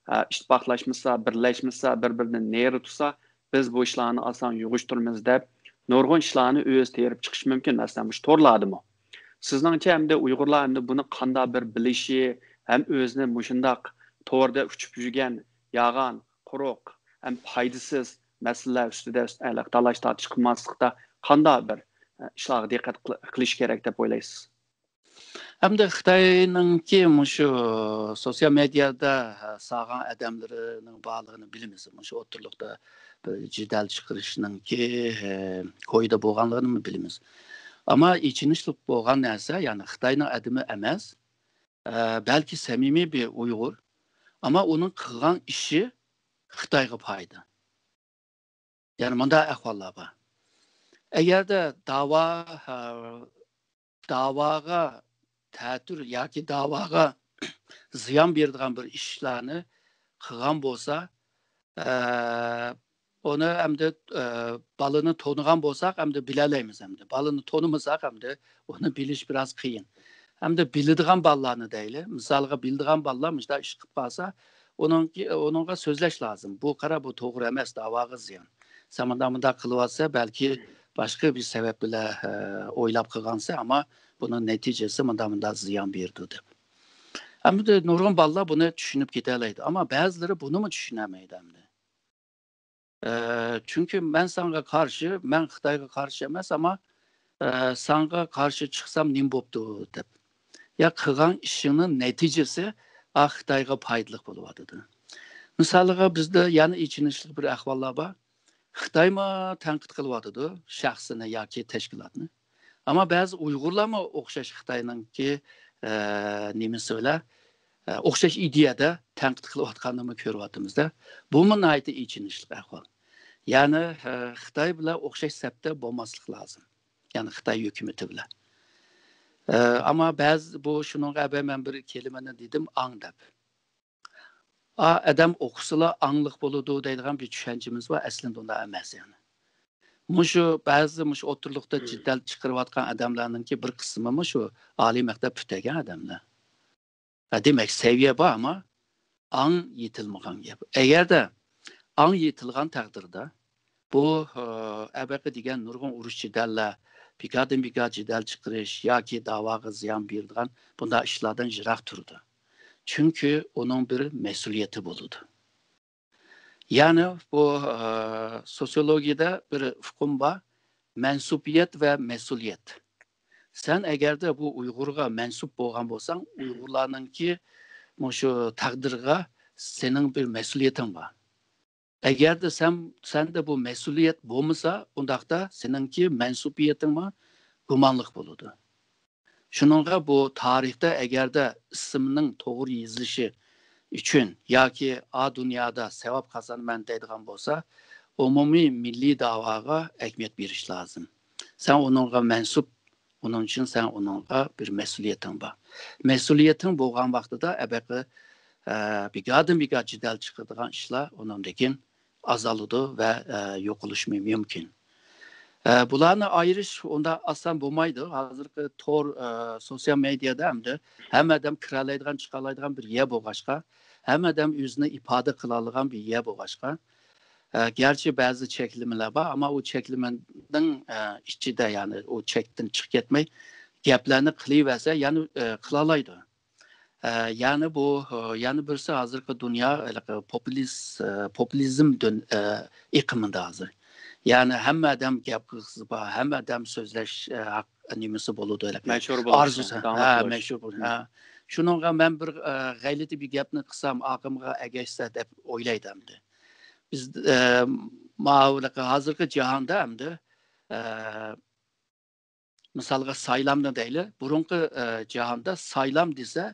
ئە، ئىتتىپاقلاشمىسا، بىرلەشمىسە، بىر-بىرىدىن نېرى تۇرسا، بىز بۇ ئىشلارنى ئاسان يۇغۇشتۇرىمىز دەپ، نۇرغۇن ئىشلارنى ئۆزى تېرىپ چىقىشى مۇمكىن، مەسىلەن، مۇشۇ تورلاردىمۇ. سىزنىڭچە ئەمدى ئۇيغۇرلار ئەمدى بۇنى قانداق بىر بىلىشى ھەم ئۆزىنى مۇشۇنداق توردا ئۇچۇپ يۈرگەن يالغان، قۇرۇق ھەم پايدىسىز مەسىلىلەر ئۈستىدە، ئە، تالاش-تارتىش قىلماسلىقتا قانداق بىر، ئە، ئىشلارغا دىققەت قىل-، قىلىش كېرەك دەپ ئويلايسىز؟ ئەمدى خىتاينىڭكى مۇشۇ سوتسىيال مېدىيادا، ھە، سالغان ئادەملىرىنىڭ بارلىقىنى بىلىمىز. مۇشۇ ئوتتۇرىلىقتا بىر جېدەل چىقىرىشنىڭكى، ھە، كويىدا بولغانلىقىنىمۇ بىلىمىز. ئەمما ئېچىنىشلىق بولغان نەرسە، يەنى خىتاينىڭ ئادىمى ئەمەس، ئە، بەلكى سەمىمىي بىر ئۇيغۇر، ئەمما ئۇنىڭ قىلغان ئىشى خىتايغا پايدا. يەنى مۇنداق ئەھۋاللار بار. ئەگەردە داۋا، ھە، داۋاغا تەتۈر ياكى داۋاغا زىيان بېرىدىغان بىر ئىشلارنى قىلغان بولسا، ئە، ئۇنى ئەمدى، ئە، بالىنى تونۇغان بولساق، ئەمدى بىلەلەيمىز ئەمدى. بالىنى تونۇمىساق، ئەمدى ئۇنى بىلىش بىراز قىيىن. ئەمدى بىلىدىغان بالىلارنى دەيلى. مىسالغا، بىلىدىغان بالىلار مۇشۇنداق ئىش قىلىپ قالسا، ئۇنىڭ، ئۇنىڭغا سۆزلەش لازىم. بۇ قارا، بۇ توغرا ئەمەس، داۋاغا زىيان. سەن مۇنداق، مۇنداق قىلىۋاتسا، بەلكى باشقا بىر سەۋەب بىلەن، ئە، ئويلاپ قىلغانسەن، ئەمما بۇنىڭ نەتىجىسى مۇنداق، مۇنداق زىيان بېرىدۇ دەپ. ئەمدى نۇرغۇن بالىلار بۇنى چۈشىنىپ كېتەلەيدۇ، ئەمما بەزىلىرى بۇنىمۇ چۈشىنەلمەيدۇ ئەمدى. ئە، چۈنكى مەن ساڭا قارشى، مەن خىتايغا قارشى ئەمەس، ئەمما، ئە، ساڭا قارشى چىقسام نېمە بوپتۇ دەپ. يا قىلغان ئىشىڭنىڭ نەتىجىسى، ئا، خىتايغا پايدىلىق بولۇۋاتىدۇ. مىسالىغا، بىزدە يەنە ئېچىنىشلىق بىر ئەھۋاللار بار. خىتايمۇ تەنقىد قىلىۋاتىدۇ شەخسنى ياكى تەشكىلاتنى. ئەمما بەزى ئۇيغۇرلارمۇ ئوخشاش خىتاينىڭكى، ئە، نېمىسى بىلەن، ئە، ئوخشاش ئىدىيەدە تەنقىد قىلىۋاتقاننىمۇ كۆرۈۋاتىمىزدە. بۇمۇ ناھايىتى ئېچىنىشلىق ئەھۋال. يەنى، ئە، خىتاي بىلەن ئوخشاش سەپتە بولماسلىق لازىم. يەنى خىتاي ھۆكۈمىتى بىلەن. ئە، ئەمما بەزى، بۇ شۇنىڭغا ئەبەي مەن بىر كەلىمىنى دېدىم، ئاڭ دەپ. ئا، ئادەم ئوقۇسىلا ئاڭلىق بولىدۇ دەيدىغان بىر چۈشەنچىمىز بار، ئەسلىدە ئۇنداق ئەمەس يەنى. مۇشۇ بەزى مۇشۇ ئوتتۇرىلىقتا جېدەل چىقىرىۋاتقان ئادەملەرنىڭكى بىر قىسمىمۇ شۇ ئالىي مەكتەپ پۈتتۈرگەن ئادەملەر. ھە، دېمەك، سەۋىيە بار، ئەمما ئاڭ يېتىلمىغان گەپ. ئەگەردە ئاڭ يېتىلغان تەقدىردە، بۇ، ئە، ئەبەقە دېگەن نۇرغۇن ئۇرۇش جېدەللەر، بىكاردىن بىكار جېدەل چىقىرىش ياكى داۋاغا زىيان بېرىدىغان بۇنداق ئىشلاردىن يىراق تۇرىدۇ. چۈنكى ئۇنىڭ بىر مەسئۇلىيىتى بولىدۇ. يەنى بۇ، ئە، سوسىيولوگىيەدە بىر ئۇقۇم بار، مەنسۇپىيەت ۋە مەسئۇلىيەت. سەن ئەگەردە بۇ ئۇيغۇرغا مەنسۇپ بولغان بولساڭ، ئۇيغۇرلارنىڭكى مۇشۇ تەقدىرىغا سېنىڭ بىر مەسئۇلىيىتىڭ بار. ئەگەردە سەن، سەندە بۇ مەسئۇلىيەت بولمىسا، ئۇنداقتا سېنىڭكى مەنسۇپىيىتىڭمۇ گۇمانلىق بولىدۇ. شۇنىڭغا بۇ تارىختا ئەگەردە ئىسىمنىڭ توغرا يېزىلىشى ئۈچۈن ياكى ئا دۇنيادا ساۋاب قازانىمەن دەيدىغان بولسا، ئومۇمىي مىللىي داۋاغا ئەھمىيەت بېرىش لازىم. سەن ئۇنىڭغا مەنسۇپ، ئۇنىڭ ئۈچۈن سەن ئۇنىڭغا بىر مەسئۇلىيىتىڭ بار. مەسئۇلىيىتىڭ بولغان ۋاقتىدا ئەبەقى، ئە، بىكاردىن بىكار جېدەل چىقىدىغان ئىشلار ئۇنىڭدىن كېيىن ئازالىدۇ ۋە، ئە، يوقىلىشى مۇمكىن. ئە، بۇلارنى ئايرىش ئۇنداق ئاسان بولمايدۇ. ھازىرقى تور، ئە، سوسىيال مېدىيادا ئەمدى ھەممە ئادەم كىرەلەيدىغان، چىقالايدىغان بىر يەر بولغاچقا، ھەممە ئادەم ئۆزىنى ئىپادە قىلالىغان بىر يەر بولغاچقا، ئە، گەرچە بەزى چەكلىمىلەر بار، ئەمما ئۇ چەكلىمىنىڭ، ئە، ئىچىدە، يەنى ئۇ چەكتىن چىقىپ كەتمەي، گەپلەرنى قىلىۋەرسە، يەنە، ئە، قىلالايدۇ. ئە، يەنى بۇ، ئە، يەنە بىرسى ھازىرقى دۇنيا ھېلىقى پوپۇلىز-، ئە، پوپۇلىزم دۈن-، ئە، ئېقىمىدا ھازىر. يەنى ھەممە ئادەم گەپ قىلغۇسى بار، ھەممە ئادەم سۆزلەش، ئە، ھەق-، نېمىسى بولىدۇ، ھېلىقى مەشھۇر بولۇش، ئارزۇسى. داڭلىق ھە، بولۇش. مەشھۇر بولۇش. ھە. شۇنىڭغا مەن بىر، ئە، غەلىتە بىر گەپنى قىلسام، ئاقىمغا ئەگەشسە دەپ ئويلايدۇ ئەمدى. بىز، ئە، ماۋۇ ھېلىقى ھازىرقى جاھاندا ئەمدى، ئە، مىسالغا سايلامنى دەيلى. بۇرۇنقى، ئە، جاھاندا سايلام دېسە،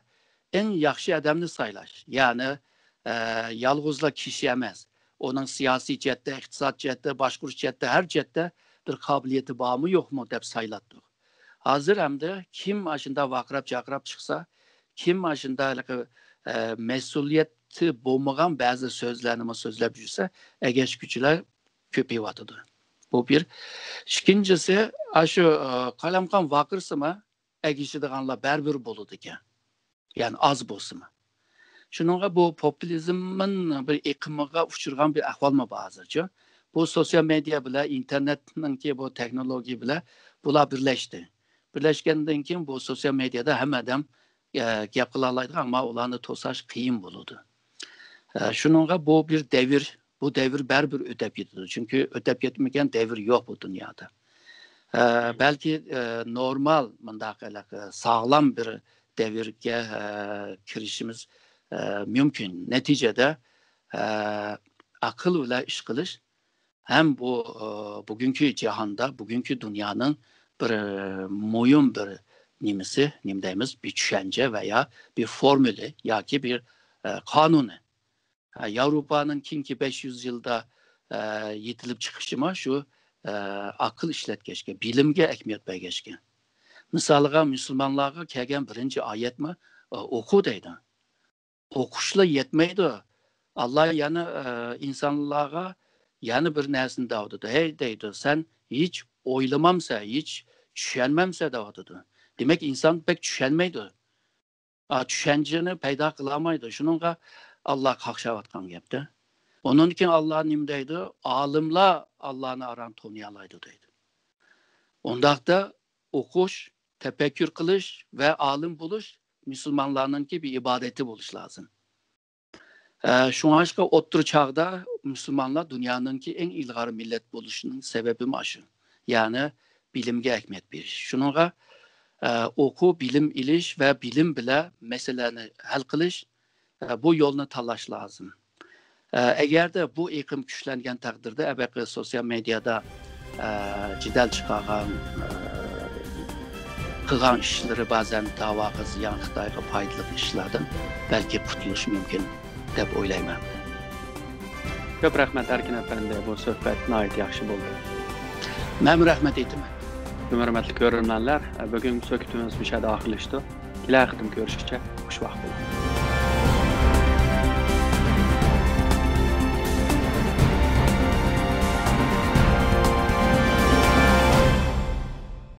ئەڭ ياخشى ئادەمنى سايلاش. يەنى، ئە، يالغۇزلا كىشى ئەمەس. ئۇنىڭ سىياسىي جەھەتتە، ئىقتىساد جەھەتتە، باشقۇرۇش جەھەتتە، ھەر جەھەتتە بىر قابىلىيىتى بارمۇ، يوقمۇ دەپ سايلاتتۇق. ھازىر ئەمدى كىم ئاشۇنداق ۋارقىراپ-جارقىراپ چىقسا، كىم ئاشۇنداق ھېلىقى، ئە، مەسئۇلىيىتى بولمىغان بەزى سۆزلەرنىمۇ سۆزلەپ يۈرسە، ئەگەشكۈچىلەر كۆپىيىۋاتىدۇ. بۇ بىر. ئىككىنچىسى، ئاشۇ، ئە، قالايمىقان ۋارقىرىسىمۇ، ئەگىشىدىغانلار بەرىبىر بولىدىكەن. يەنى ئاز بولسىمۇ. شۇنىڭغا بۇ پوپۇلىزمنىڭ بىر ئېقىمىغا ئۇچرىغان بىر ئەھۋالمۇ بار ھازىرچۇ. بۇ سوسىيال مېدىيا بىلەن ئىنتېرنېتنىڭكى بۇ تېخنولوگىيە بىلەن بۇلار بىرلەشتى. بىرلەشكەندىن كېيىن بۇ سوسىيال مېدىيادا ھەممە ئادەم، ئە، گەپ قىلالايدىغان، ئەمما ئۇلارنى توساش قىيىن بولىدۇ. ئە، شۇنىڭغا بۇ بىر دەۋر، بۇ دەۋر بەرىبىر ئۆتەپ كېتىدۇ. چۈنكى ئۆتەپ كەتمىگەن دەۋر يوق بۇ دۇنيادا. ئە، بەلكى، ئە، نورمال مۇنداق ھېلىقى ساغلام بىر دەۋرگە، ئە، كىرىشىمىز، ئە، مۇمكىن. نەتىجىدە، ئە، ئەقىل بىلەن ئىش قىلىش ھەم بۇ، ئە، بۈگۈنكى جاھاندا، بۈگۈنكى دۇنيانىڭ بىر، ئە، مۇھىم بىر نېمىسى، نېمە دەيمىز، بىر چۈشەنچە ۋە يا بىر فورمۇلى ياكى بىر، ئە، قانۇنى. ھە، ياۋروپانىڭ كېيىنكى بەش يۈز يىلدا، ئە، يېتىلىپ چىقىشىمۇ شۇ، ئە، ئەقىل ئىشلەتكەچكە، بىلىمگە ئەھمىيەت بەرگەچكە. مىسالىغا، مۇسۇلمانلارغا كەلگەن بىرىنچى ئايەتمۇ، ئوقۇ دەيدۇ. ئوقۇشلا يەتمەيدۇ. ئاللا يەنە، ئە، ئىنسانلارغا يەنە بىر نەرسىنى دەۋاتىدۇ. ھەي دەيدۇ، سەن ھېچ ئويلىمامسەن، ھېچ چۈشەنمەمسەن دەۋاتىدۇ. دېمەك، ئىنسان بەك چۈشەنمەيدۇ. ئا، چۈشەنچىنى پەيدا قىلالمايدۇ. شۇنىڭغا ئاللا قاقشاۋاتقان گەپتە. ئۇنىڭدىن كېيىن ئاللا نېمە دەيدۇ؟ ئالىملار ئاللانى ئاران تونۇيالايدۇ دەيدۇ. ئۇنداقتا ئوقۇش، تەپەككۇر قىلىش ۋە ئالىم بولۇش مۇسۇلمانلارنىڭكى بىر ئىبادىتى بولۇشى لازىم. ئە، شۇڭلاشقا ئوتتۇرا چاغدا مۇسۇلمانلار دۇنيانىڭكى ئەڭ ئىلغار مىللەت بولۇشىنىڭ سەۋەبى مانا شۇ. يەنى بىلىمگە ئەھمىيەت بېرىش. شۇنىڭغا، ئە، ئوقۇ، بىلىم ئېلىش ۋە بىلىم بىلەن مەسىلىلەرنى ھەل قىلىش، ئە، بۇ يولنى تاللاش لازىم. ئە، ئەگەردە بۇ ئېقىم كۈچلەنگەن تەقدىردە، ئەبەقى سوتسىيال مېدىيادا، ئە، جېدەل چىقارغان، ئە، قىلغان ئىشلىرى بازەن داۋاغا زىيان، خىتايغا پايدىلىق ئىشلاردىن بەلكى قۇتۇلۇش مۇمكىن دەپ ئويلايمەن. كۆپ رەھمەت، ئەركىن ئەپەندى، بۇ سۆھبەت ناھايىتى ياخشى بولدى. مەنمۇ رەھمەت ئېيتىمەن. ھۆرمەتلىك كۆرۈرمەنلەر، بۈگۈنكى سۆھبىتىمىز مۇشۇ يەردە ئاخىرلىشىدۇ. كېلەر قېتىم كۆرۈشكىچە خۇش ۋاقىت بولۇڭ.